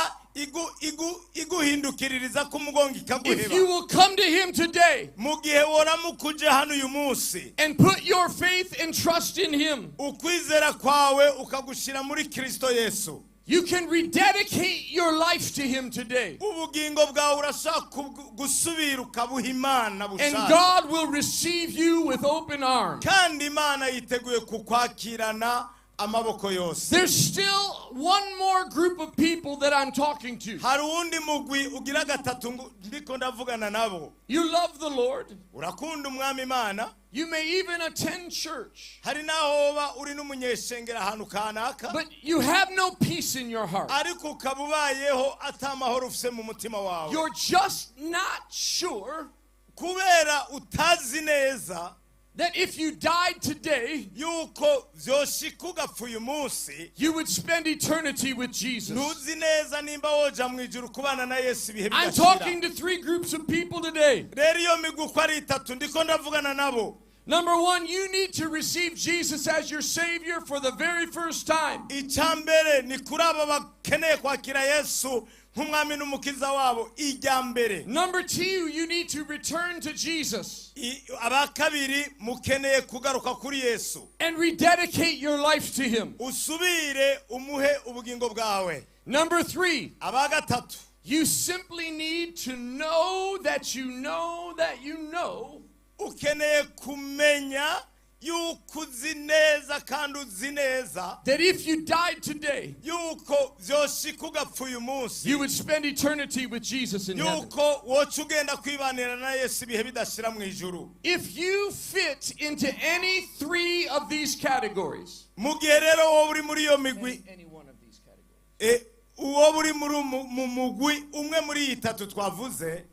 iguhindukiririza ku mugongo If ikaguheba. you will come to him today Mu gihe woramuka uje hano uyu munsi and put your faith and trust in him, ukwizera kwawe ukagushira muri Kristo Yesu, you can rededicate your life to him today. Ubugingo bwawe urashaka gusubira ukabuha Imana And bushaka. God will receive you with open arms. Kandi Imana yiteguye kukwakirana amaboko yose. There's still one more group of people that I'm talking to. Hari uwundi mugwi ugira gatatu ndiko ndavugana nabo. You love the Lord. Urakunda umwami Imana. You may even attend church. Hari n'aho woba uri n'umunyeshengero ahantu kanaka, But you have no peace in your heart. Ariko ukaba ubayeho atamahoro ufise mu mutima wawe. You're just not sure Kubera utazi neza that if you died today, yuko vyoshika ugapfa uyu munsi, you would spend eternity with Jesus. Ntuzi neza nimba woja mu ijuru kubana na Yesu ibihe I'm bidashira. talking to three groups of people today. Rero iyo migwi uko ari itatu ndiko ndavugana nabo. Number one, you need to receive Jesus as your Savior for the very first time. Icya mbere ni kuri abo bakeneye kwakira Yesu nk'umwami n'umukiza wabo ijya mbere. Number two, you need to return to Jesus Aba kabiri mukeneye kugaruka kuri Yesu and rededicate your life to Him. Usubire umuhe ubugingo bwawe. Number three, Aba gatatu, you simply need to know that you know that you know ukeneye kumenya yuko uzi neza kandi uzi neza that if you died today, yuko vyoshika ugapfa uyu munsi, you would spend eternity with Jesus in heaven. Yuko woca ugenda kwibanira na Yesu ibihe bidashira mu ijuru. If you fit into any three of these categories, Mu gihe rero wowe uri muri iyo migwi, any one of these categories, uwo uri muri mu mugwi umwe muri iyi itatu twavuze,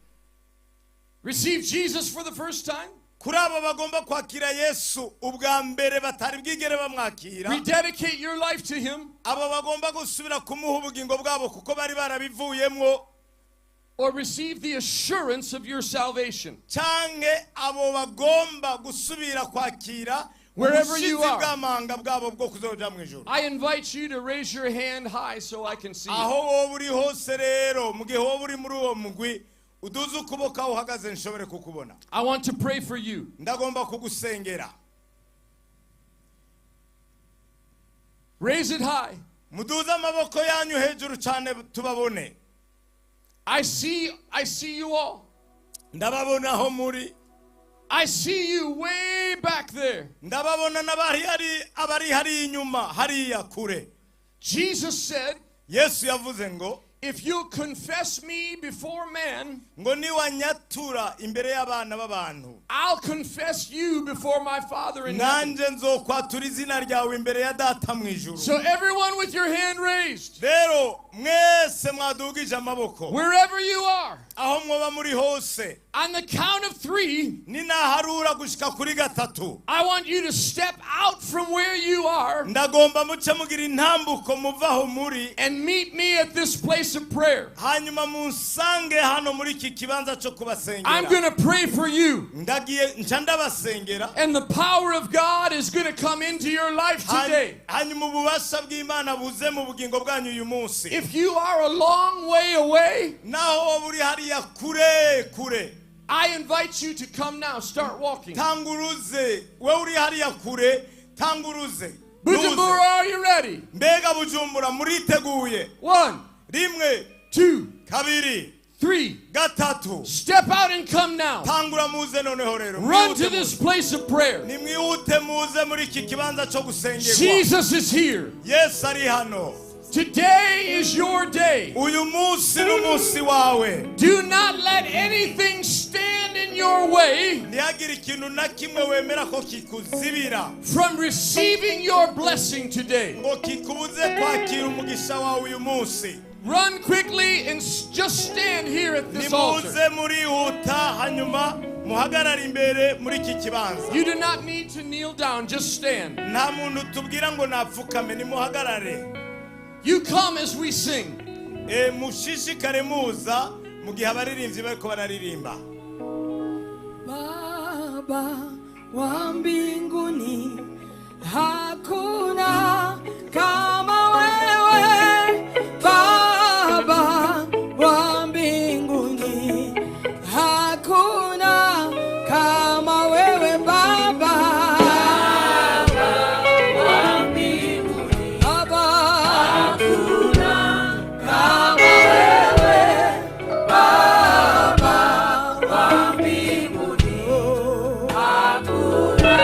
receive Jesus for the first time, kuri abo bagomba kwakira Yesu ubwa mbere batari bwigere bamwakira, rededicate your life to Him, abo bagomba gusubira kumuha ubugingo bwabo kuko bari barabivuyemwo, or receive the assurance of your salvation. Canke abo bagomba gusubira kwakira Wherever you ubushizi are. Bw'amanga bwabo bwo kuzoja mu ijuru. I invite you to raise your hand high so I can see you. Aho wowe uri hose rero mu gihe wowe uri muri uwo mugwi uduze ukuboko aho uhagaze nshobore kukubona. I want to pray for you. Ndagomba kugusengera. Raise it high. Muduze amaboko yanyu hejuru cyane tubabone. I see you all. Ndababona aho muri. I see you way back there. Ndababona n'abari hari abari hari inyuma hariya kure. Jesus said, Yesu yavuze ngo, "If you confess me before man, ngo niwanyatura imbere y'abana b'abantu, I'll confess you before my Father in heaven." Nanjye nzokwatura izina ryawe imbere ya data mu ijuru. So everyone with your hand raised, Rero mwese mwadugije amaboko, wherever you are, aho mwoba muri hose, on the count of three, ninaharura gushika kuri gatatu, I want you to step out from where you are ndagomba muce mugira intambuko muva aho muri, and meet me at this place of prayer. Hanyuma munsange hano muri iki kibanza cyo I'm kubasengera. going to pray for you. Ndagiye nca ndabasengera. And the power of God is going to come into your life today. Hanyuma ububasha bw'Imana buze mu bugingo bwanyu uyu munsi. If you are a long way away, Naho wowe uri hariya kure kure, I invite you to come now. Start walking. Tanguruze wowe uri hariya kure, tanguruze. Bujumbura, Nuze. are you ready? Mbega Bujumbura muriteguye? One, Rimwe, two, kabiri, three. Gatatu. Step out and come now. Tangura muze noneho rero. Run Mwihute to this muze. place of prayer. Nimwihute muze muri iki kibanza cyo gusengerwa. Jesus is here. Yesu ari hano. Today is your day. Uyu munsi ni umunsi wawe. Do not let anything stand in your way Ntihagire ikintu na kimwe wemera ko kikuzibira from receiving your blessing today. ngo kikubuze kwakira umugisha wawe uyu munsi. Run quickly and just stand here at this altar. Nimuze murihuta hanyuma muhagarare imbere muri iki kibanza. You do not need to kneel down, just stand. Nta muntu tubwira ngo napfukame, nimuhagarare. You come as we sing. Mushishikare muza mu gihe abaririmbyi bariko bararirimba. Baba wa mbinguni, hakuna kama wewe. Baba wa mbinguni, hakuna kama wewe Baba. Baba, hakuna kama wewe Baba wa mbinguni, hakuna.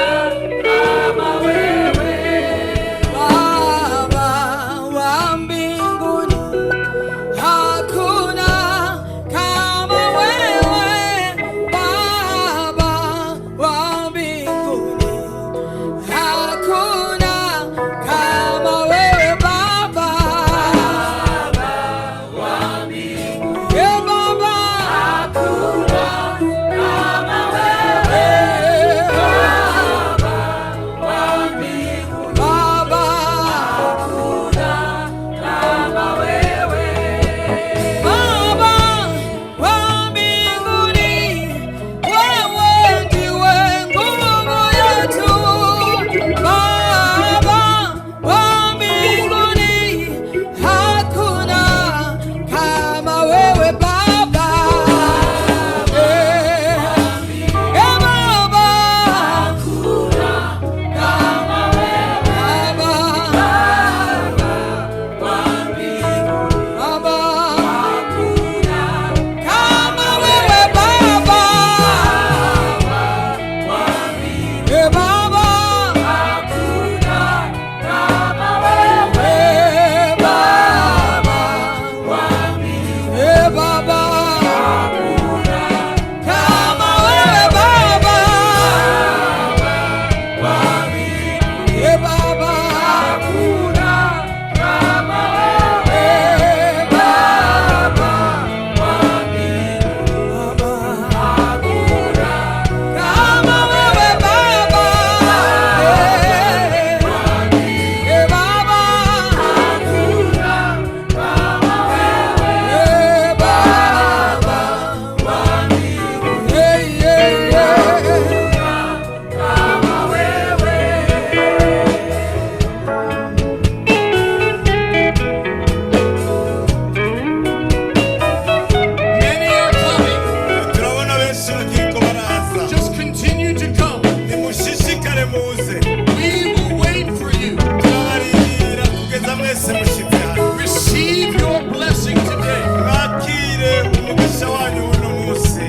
Mwese mushitse hano, receive your blessing today. Mwakire umugisha wanyu uno munsi.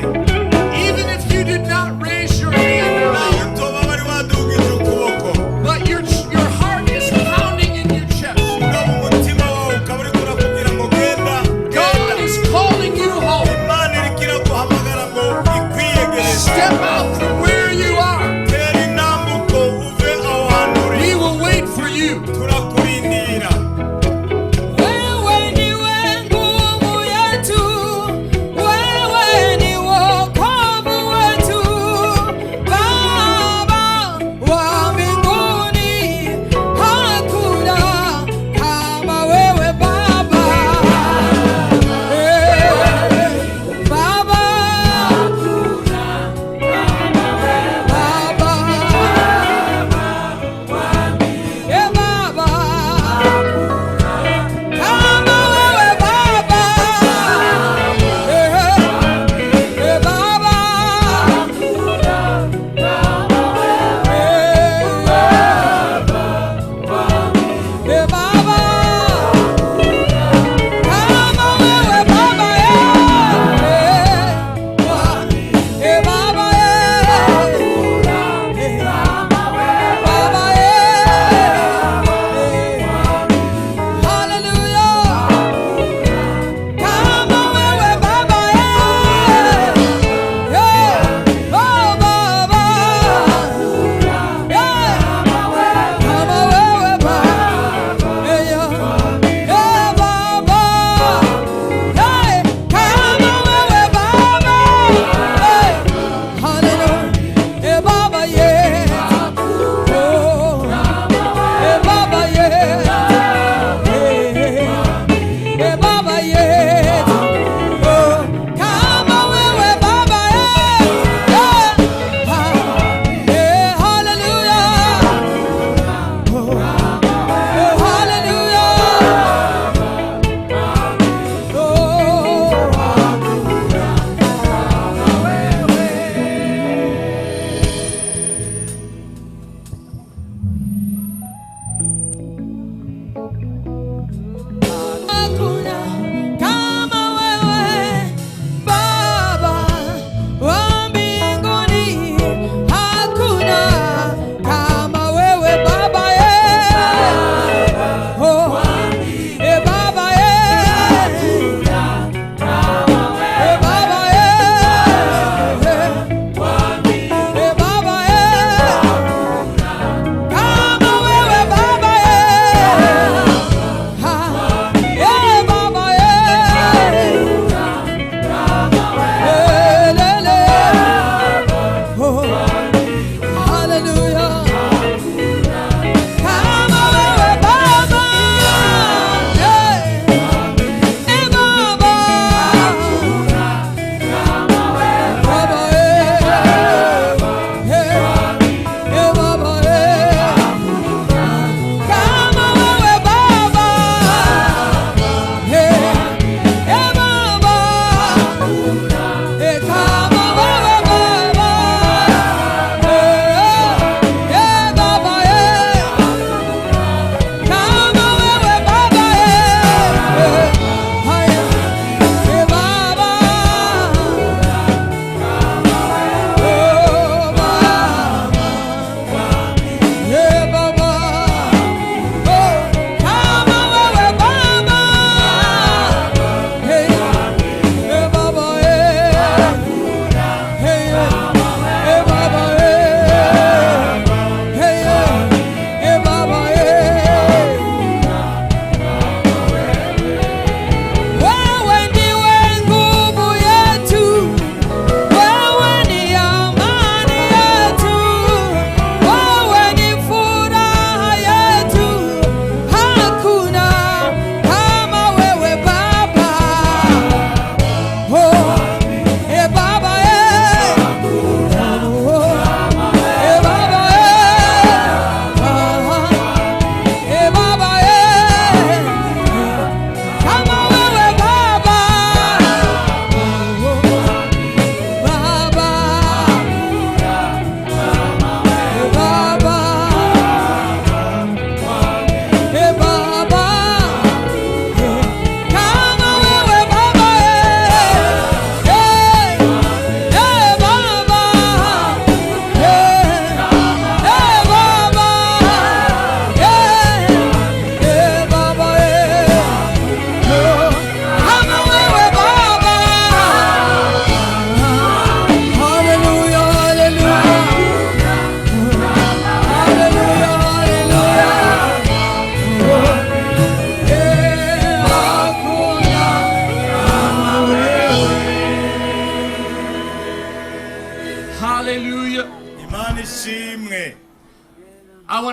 Even if you did not raise your hand Nawe earlier, utoba wari wadugije ukuboko, but your heart is pounding in your chest. No mu mutima wawe ukaba uriko urakubwira ngo genda, God genda. is calling you home. Imana iriko iraguhamagara ngo ikwiyegereze. Step out from where you are. Tera intambuko uve aho hantu uri. We will wait for you. Turakurindira.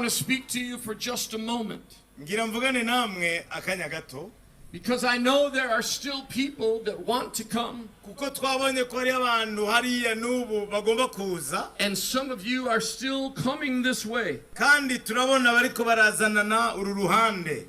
want to speak to you for just a moment Ngira mvugane namwe akanya gato because I know there are still people that want to come, kuko twabonye ko hariho abantu hariya n'ubu bagomba kuza and some of you are still coming this way. Kandi turabona bariko barazanana uru ruhande.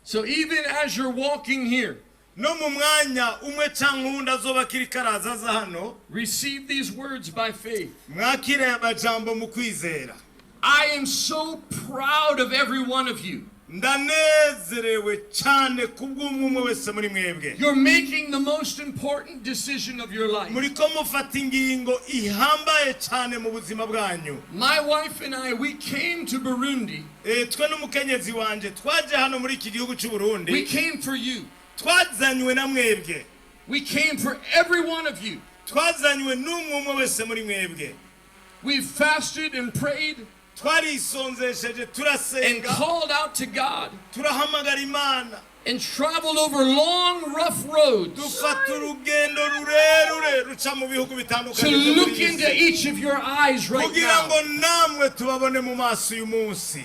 So even as you're walking here, No mu mwanya umwe cyangwa uwundi azoba akiri karaza aza hano, receive these words by faith. Mwakire aya majambo mu kwizera. I am so proud of every one of you. Ndanezerewe cyane kubw'umwe umwe wese muri mwebwe. You're making the most important decision of your life. Muriko mufata ingingo ihambaye cyane mu buzima bwanyu. My wife and I, we came to Burundi. Eh, twe n'umukenyezi wanje twaje hano muri iki gihugu cy'u We Burundi. came for you. Twazanywe na mwebwe. We came for every one of you. Twazanywe n'umwe umwe wese muri mwebwe. We fasted and prayed Twarisonzesheje and turasenga called out to God turahamagara Imana and traveled over long, rough roads dufata urugendo rurerure ruca mu bihugu to bitandukanye byo muri look iyi into si. each of your eyes right Kugira ngo now namwe tubabone mu maso uyu munsi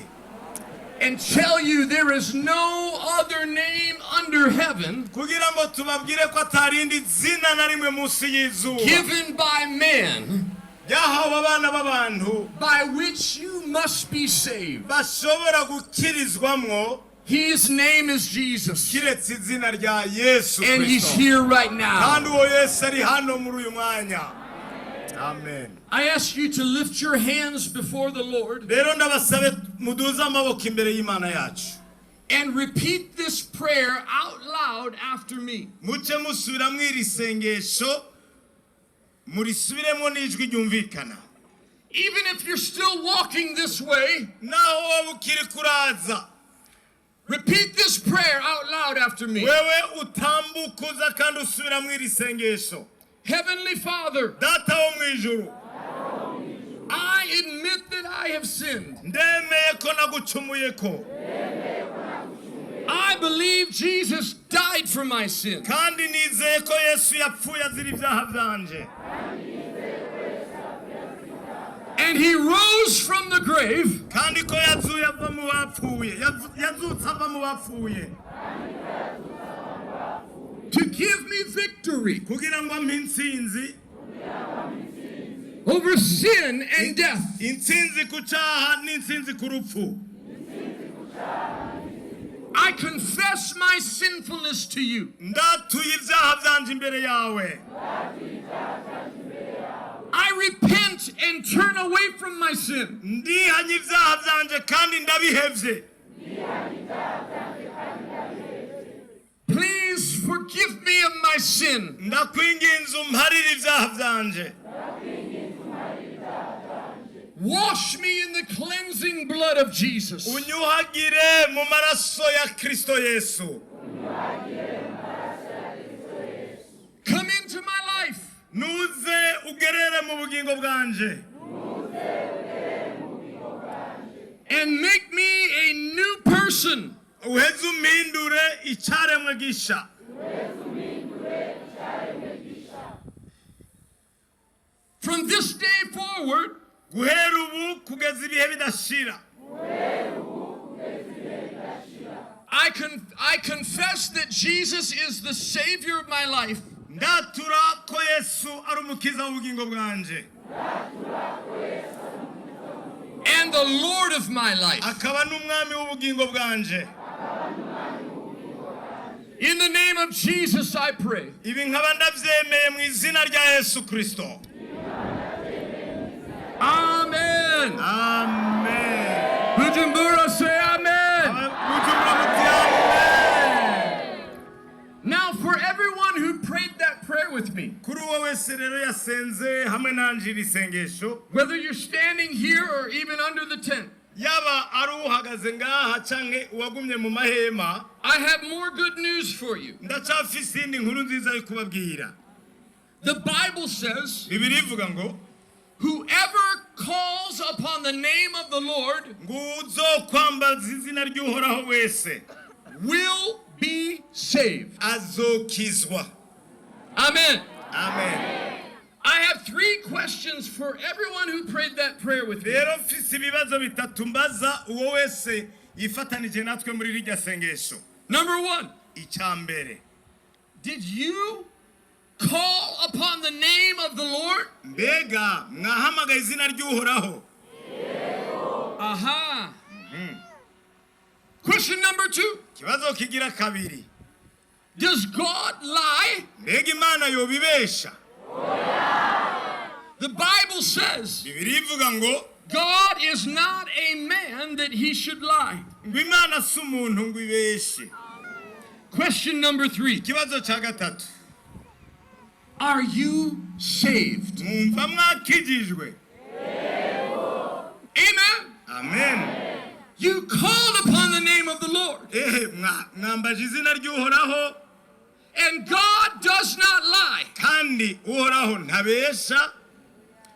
and tell you there is no other name under heaven kugira ngo tubabwire ko atarindi zina na rimwe munsi y'izuba given by man ryahawe abana b'abantu by which you must be saved. Bashobora gukirizwamwo His name is Jesus. Kiretse izina rya Yesu And he's Kristo. here right now. Kandi uwo Yesu ari hano muri uyu mwanya. Amen. I ask you to lift your hands before the Lord Rero ndabasabe muduze amaboko imbere y'Imana yacu and repeat this prayer out loud after me. Muce musubiramo iri sengesho murisubiremo n'ijwi ryumvikana. Even if you're still walking this way, Naho wowe ukiri kuraza, repeat this prayer out loud after me. Wewe utambuka uza kandi usubiramo iri sengesho. Heavenly Father, Data wo mu ijuru, I admit that I have sinned. Ndemeye ko nagucumuye ko. I believe Jesus died for my sin. Kandi nizeye ko Yesu yapfuye azira ibyaha byanje. And he rose from the grave Kandi ko yazuye ava mu bapfuye yazutse ava mu bapfuye to give me victory kugira ngo ampe intsinzi over sin and death. Intsinzi ku cyaha n'intsinzi ku rupfu. I confess my sinfulness to you. Ndatuye ibyaha byanje imbere yawe. I repent and turn away from my sin. Ndihanye ibyaha byanje kandi ndabihevye. Please forgive me of my sin. Ndakwinginze umparire ibyaha byanje. Wash me in the cleansing blood of Jesus. Unyuhagire mu maraso ya Kristo Yesu. Come into my life. Nuze ugerere mu bugingo bwanje. And make me a new person. Uheze umpindure icyaremwe gisha. From this day forward, Guhera ubu kugeza ibihe bidashira, I confess that Jesus is the Savior of my life. Ndatura ko Yesu ari umukiza w'ubugingo bwanje And the Lord of my life. Akaba n'umwami w'ubugingo bwanje. In the name of Jesus, I pray. Ibi nkaba ndabyemeye mu izina rya Yesu Kristo. Amen. Amen. Bujumbura, say amen. Bujumbura muti amen. Now, for everyone who prayed that prayer with me, Kuri uwo wese rero yasenze hamwe nanje iri sengesho, whether you're standing here or even under the tent, yaba ari uhagaze ngaha canke uwagumye mu mahema, I have more good news for you. Ndacyafise iyindi nkuru nziza yo kubabwira. The Bible says, Bibiliya ivuga ngo whoever calls upon the name of the Lord ngo uzokwambaza izina ry'Uhoraho wese will be saved. Azokizwa. Amen. Amen. I have three questions for everyone who prayed that prayer with me. Rero mfise ibibazo bitatu mbaza uwo wese yifatanije natwe muri rirya sengesho. Number one, Icya mbere, did you call upon the name of the Lord? Mbega mwahamagaye izina ry'Uhoraho? Aha. Question number two, Ikibazo kigira kabiri, does God lie? Mbega Imana yobibesha? The Bible says Bibiliya ivuga ngo God is not a man that he should lie. Ngo Imana si umuntu ngo ibeshe. Question number three, Ikibazo cya gatatu, are you saved? Mwumva mwakijijwe? Amen. Amen. You called upon the name of the Lord, Ehe, mwambaje izina ry'Uhoraho, and God does not lie. Kandi Uhoraho ntabesha.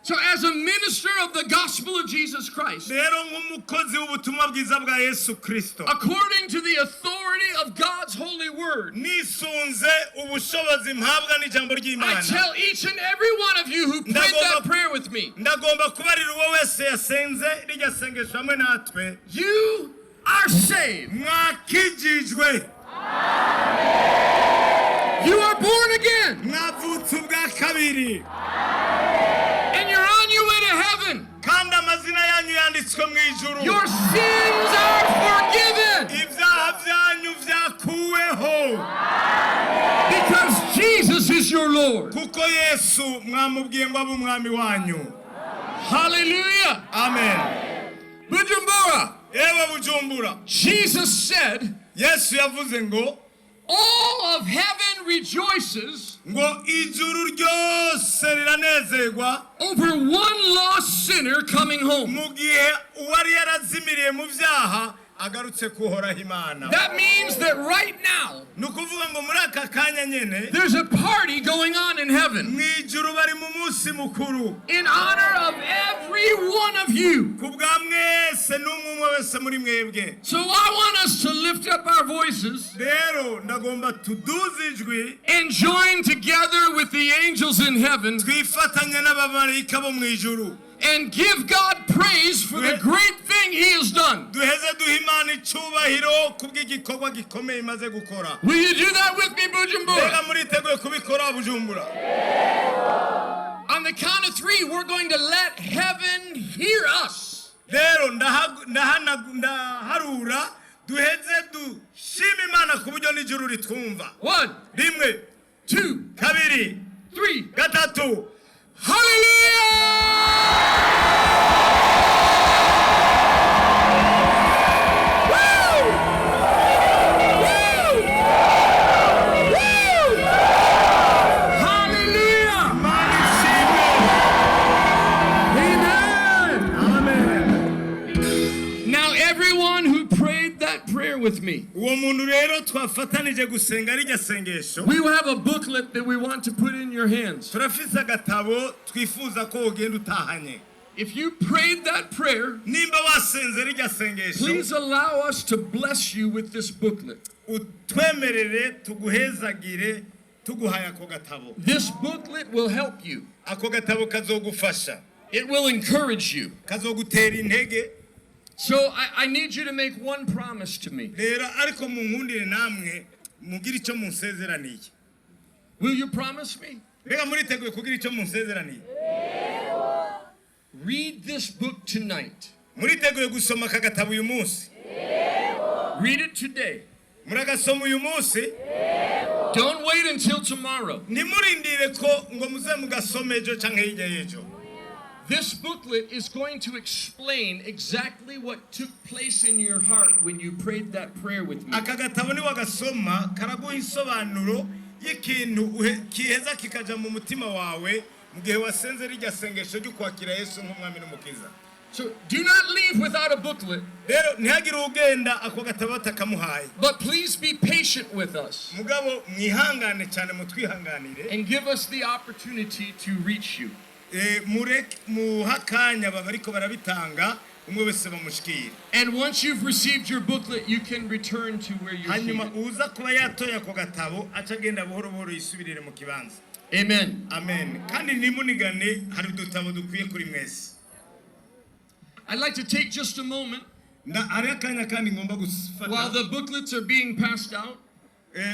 So, as a minister of the gospel of Jesus Christ, Rero nk'umukozi w'ubutumwa bwiza bwa Yesu Kristo, according to the authority of God's holy word, nisunze ubushobozi mpabwa n'ijambo I ry'Imana, tell each and every one of you who prayed that prayer with me, ndagomba kubarira uwo wese yasenze rirya sengesho hamwe natwe, you are saved. Mwakijijwe. You are born again, Mwavutse ubwa kabiri, and you're on your way to heaven. Kandi amazina yanyu yanditswe mu ijuru. Your sins are forgiven Ibyaha byanyu byakuweho because Jesus is your Lord. Kuko Yesu mwamubwiye ngo abe umwami wanyu. Hallelujah. Amen. Bujumbura, Ewe Bujumbura, Jesus said, Yesu yavuze ngo all of heaven rejoices ngo ijuru ryose riranezerwa over one lost sinner coming home. Mu gihe uwari yarazimiriye mu byaha agarutse kuhoraho Imana. That means that right now, Ni ukuvuga ngo muri aka kanya nyene, there's a party going on in heaven mu ijuru bari mu munsi mukuru in honor of every one of you. ku bwa mwese n'umwe umwe wese muri mwebwe. So I want us to lift up our voices Rero ndagomba tuduze ijwi and join together with the angels in heaven twifatanye n'abamarayika bo mu ijuru and give God praise for the great thing He has done. Duheze duhe Imana icubahiro kubw'igikorwa gikomeye imaze gukora. Will you do that with me, Bujumbura? Mbega muriteguye kubikora, Bujumbura? On the count of three, we're going to let heaven hear us. Rero ndaharura duheze dushima Imana ku buryo n'ijuru ritwumva. One, Rimwe, two, kabiri, three. gatatu. Hallelujah! Woo! Woo! Woo! Hallelujah! Imana ishimwe. Amen! Amen. Now, everyone who prayed that prayer with me, Uwo muntu rero twafatanije gusenga rirya sengesho, we will have a booklet that we want to put in your hands. Turafise agatabo twifuza ko wogenda utahanye. If you prayed that prayer, Nimba wasenze rirya sengesho, please allow us to bless you with this booklet. Utwemerere tuguhezagire tuguhaye ako gatabo. This booklet will help you. Ako gatabo kazogufasha. It will encourage you. Kazogutera intege. So I need you to make one promise to me. Rero ariko munkundire namwe mugire icyo munsezeraniye. Will you promise me? Mbega muriteguye kugira icyo munsezeraniye? Read this book tonight. Muriteguye gusoma aka gatabo uyu munsi? Read it today. Muragasoma uyu munsi? Don't wait until tomorrow. Ntimurindire ko ngo muze mugasome ejo canke hirya y'ejo. This booklet is going to explain exactly what took place in your heart when you prayed that prayer with me. Aka gatabo niwagasoma karaguha insobanuro y'ikintu kiheza kikaja mu mutima wawe mu gihe wasenze rirya sengesho ryo kwakira Yesu nk'umwami n'umukiza. So do not leave without a booklet, Rero ntihagire ugenda ako gatabo batakamuhaye. But please be patient with us Mugabo mwihangane cyane mutwihanganire and give us the opportunity to reach you. Mureke muhe akanya baba ariko barabitanga umwe wese bamushikire. And once you've received your booklet, you can return to where you're Hanyuma seated. uza kuba yatoye ako gatabo aca agenda buhoro buhoro yisubirire mu kibanza. Amen. Amen. Kandi ntimunigane, hari udutabo dukwiye kuri mwese. I'd like to take just a moment Hariho akanya kandi ngomba while gufata the booklets are being passed out.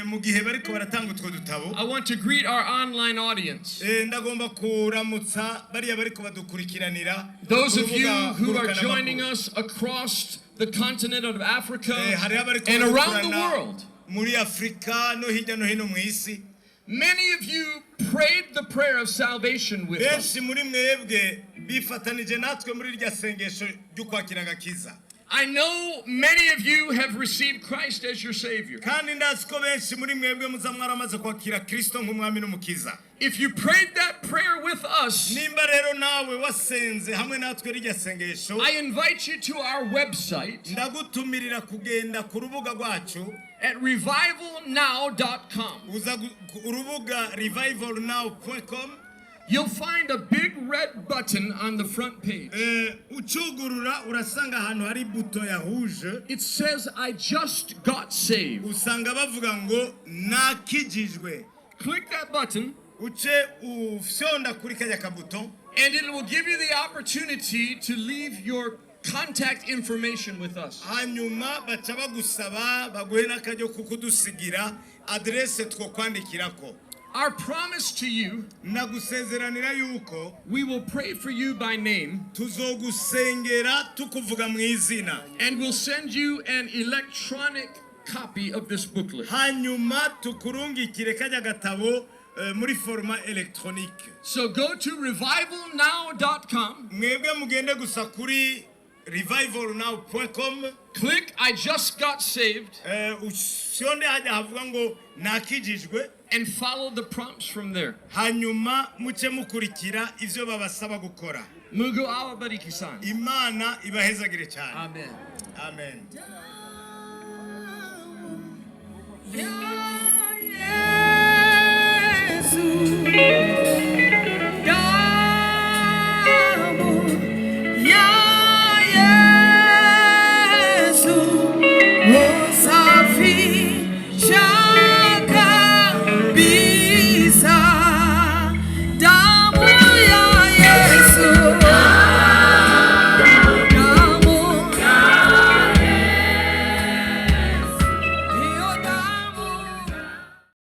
Mu gihe bariko baratanga utwo dutabo. I want to greet our online audience. Ndagomba kuramutsa bariya bariko badukurikiranira Those ku of you rubuga who are ngurukanamakuru. joining us across the continent of Africa Hariho abariko and around the badukurana world. muri Afurika no hirya no hino mu isi. Many of you prayed the prayer of salvation with us. Benshi muri mwebwe bifatanije natwe muri rya sengesho ryo kwakira agakiza. I know many of you have received Christ as your Savior. Kandi ndazi ko benshi muri mwebwe muza mwaramaze kwakira Kristo nk'umwami n'umukiza. If you prayed that prayer with us, Nimba rero nawe wasenze hamwe natwe rirya sengesho, I invite you to our website ndagutumirira kugenda ku rubuga rwacu at revivalnow.com. uza ku urubuga revivalnow.com. You'll find a big red button on the front page. Ucugurura urasanga ahantu hari buto ya rouge. It says, "I just got saved." Usanga bavuga ngo nakijijwe. Click that button, Uce ufyonda kuri kajya kabuto, and it will give you the opportunity to leave your contact information with us. Hanyuma baca bagusaba baguhe n'akaryo ko kudusigira aderese twokwandikirako. Our promise to you, Nagusezeranira yuko we will pray for you by name, tuzogusengera tukuvuga mu izina, and we'll send you an electronic copy of this booklet. Hanyuma tukurungikire kajya gatabo muri forma electronique. So go to revivalnow.com, Mwebwe mugende gusa kuri revivalnow.com, click "I just got saved," ufyonde hajya havuga ngo nakijijwe, and follow the prompts from there. Hanyuma muce mukurikira ivyo babasaba gukora. Mungu awabariki sana. Imana ibahezagire cyane. Amen. Amen. Damu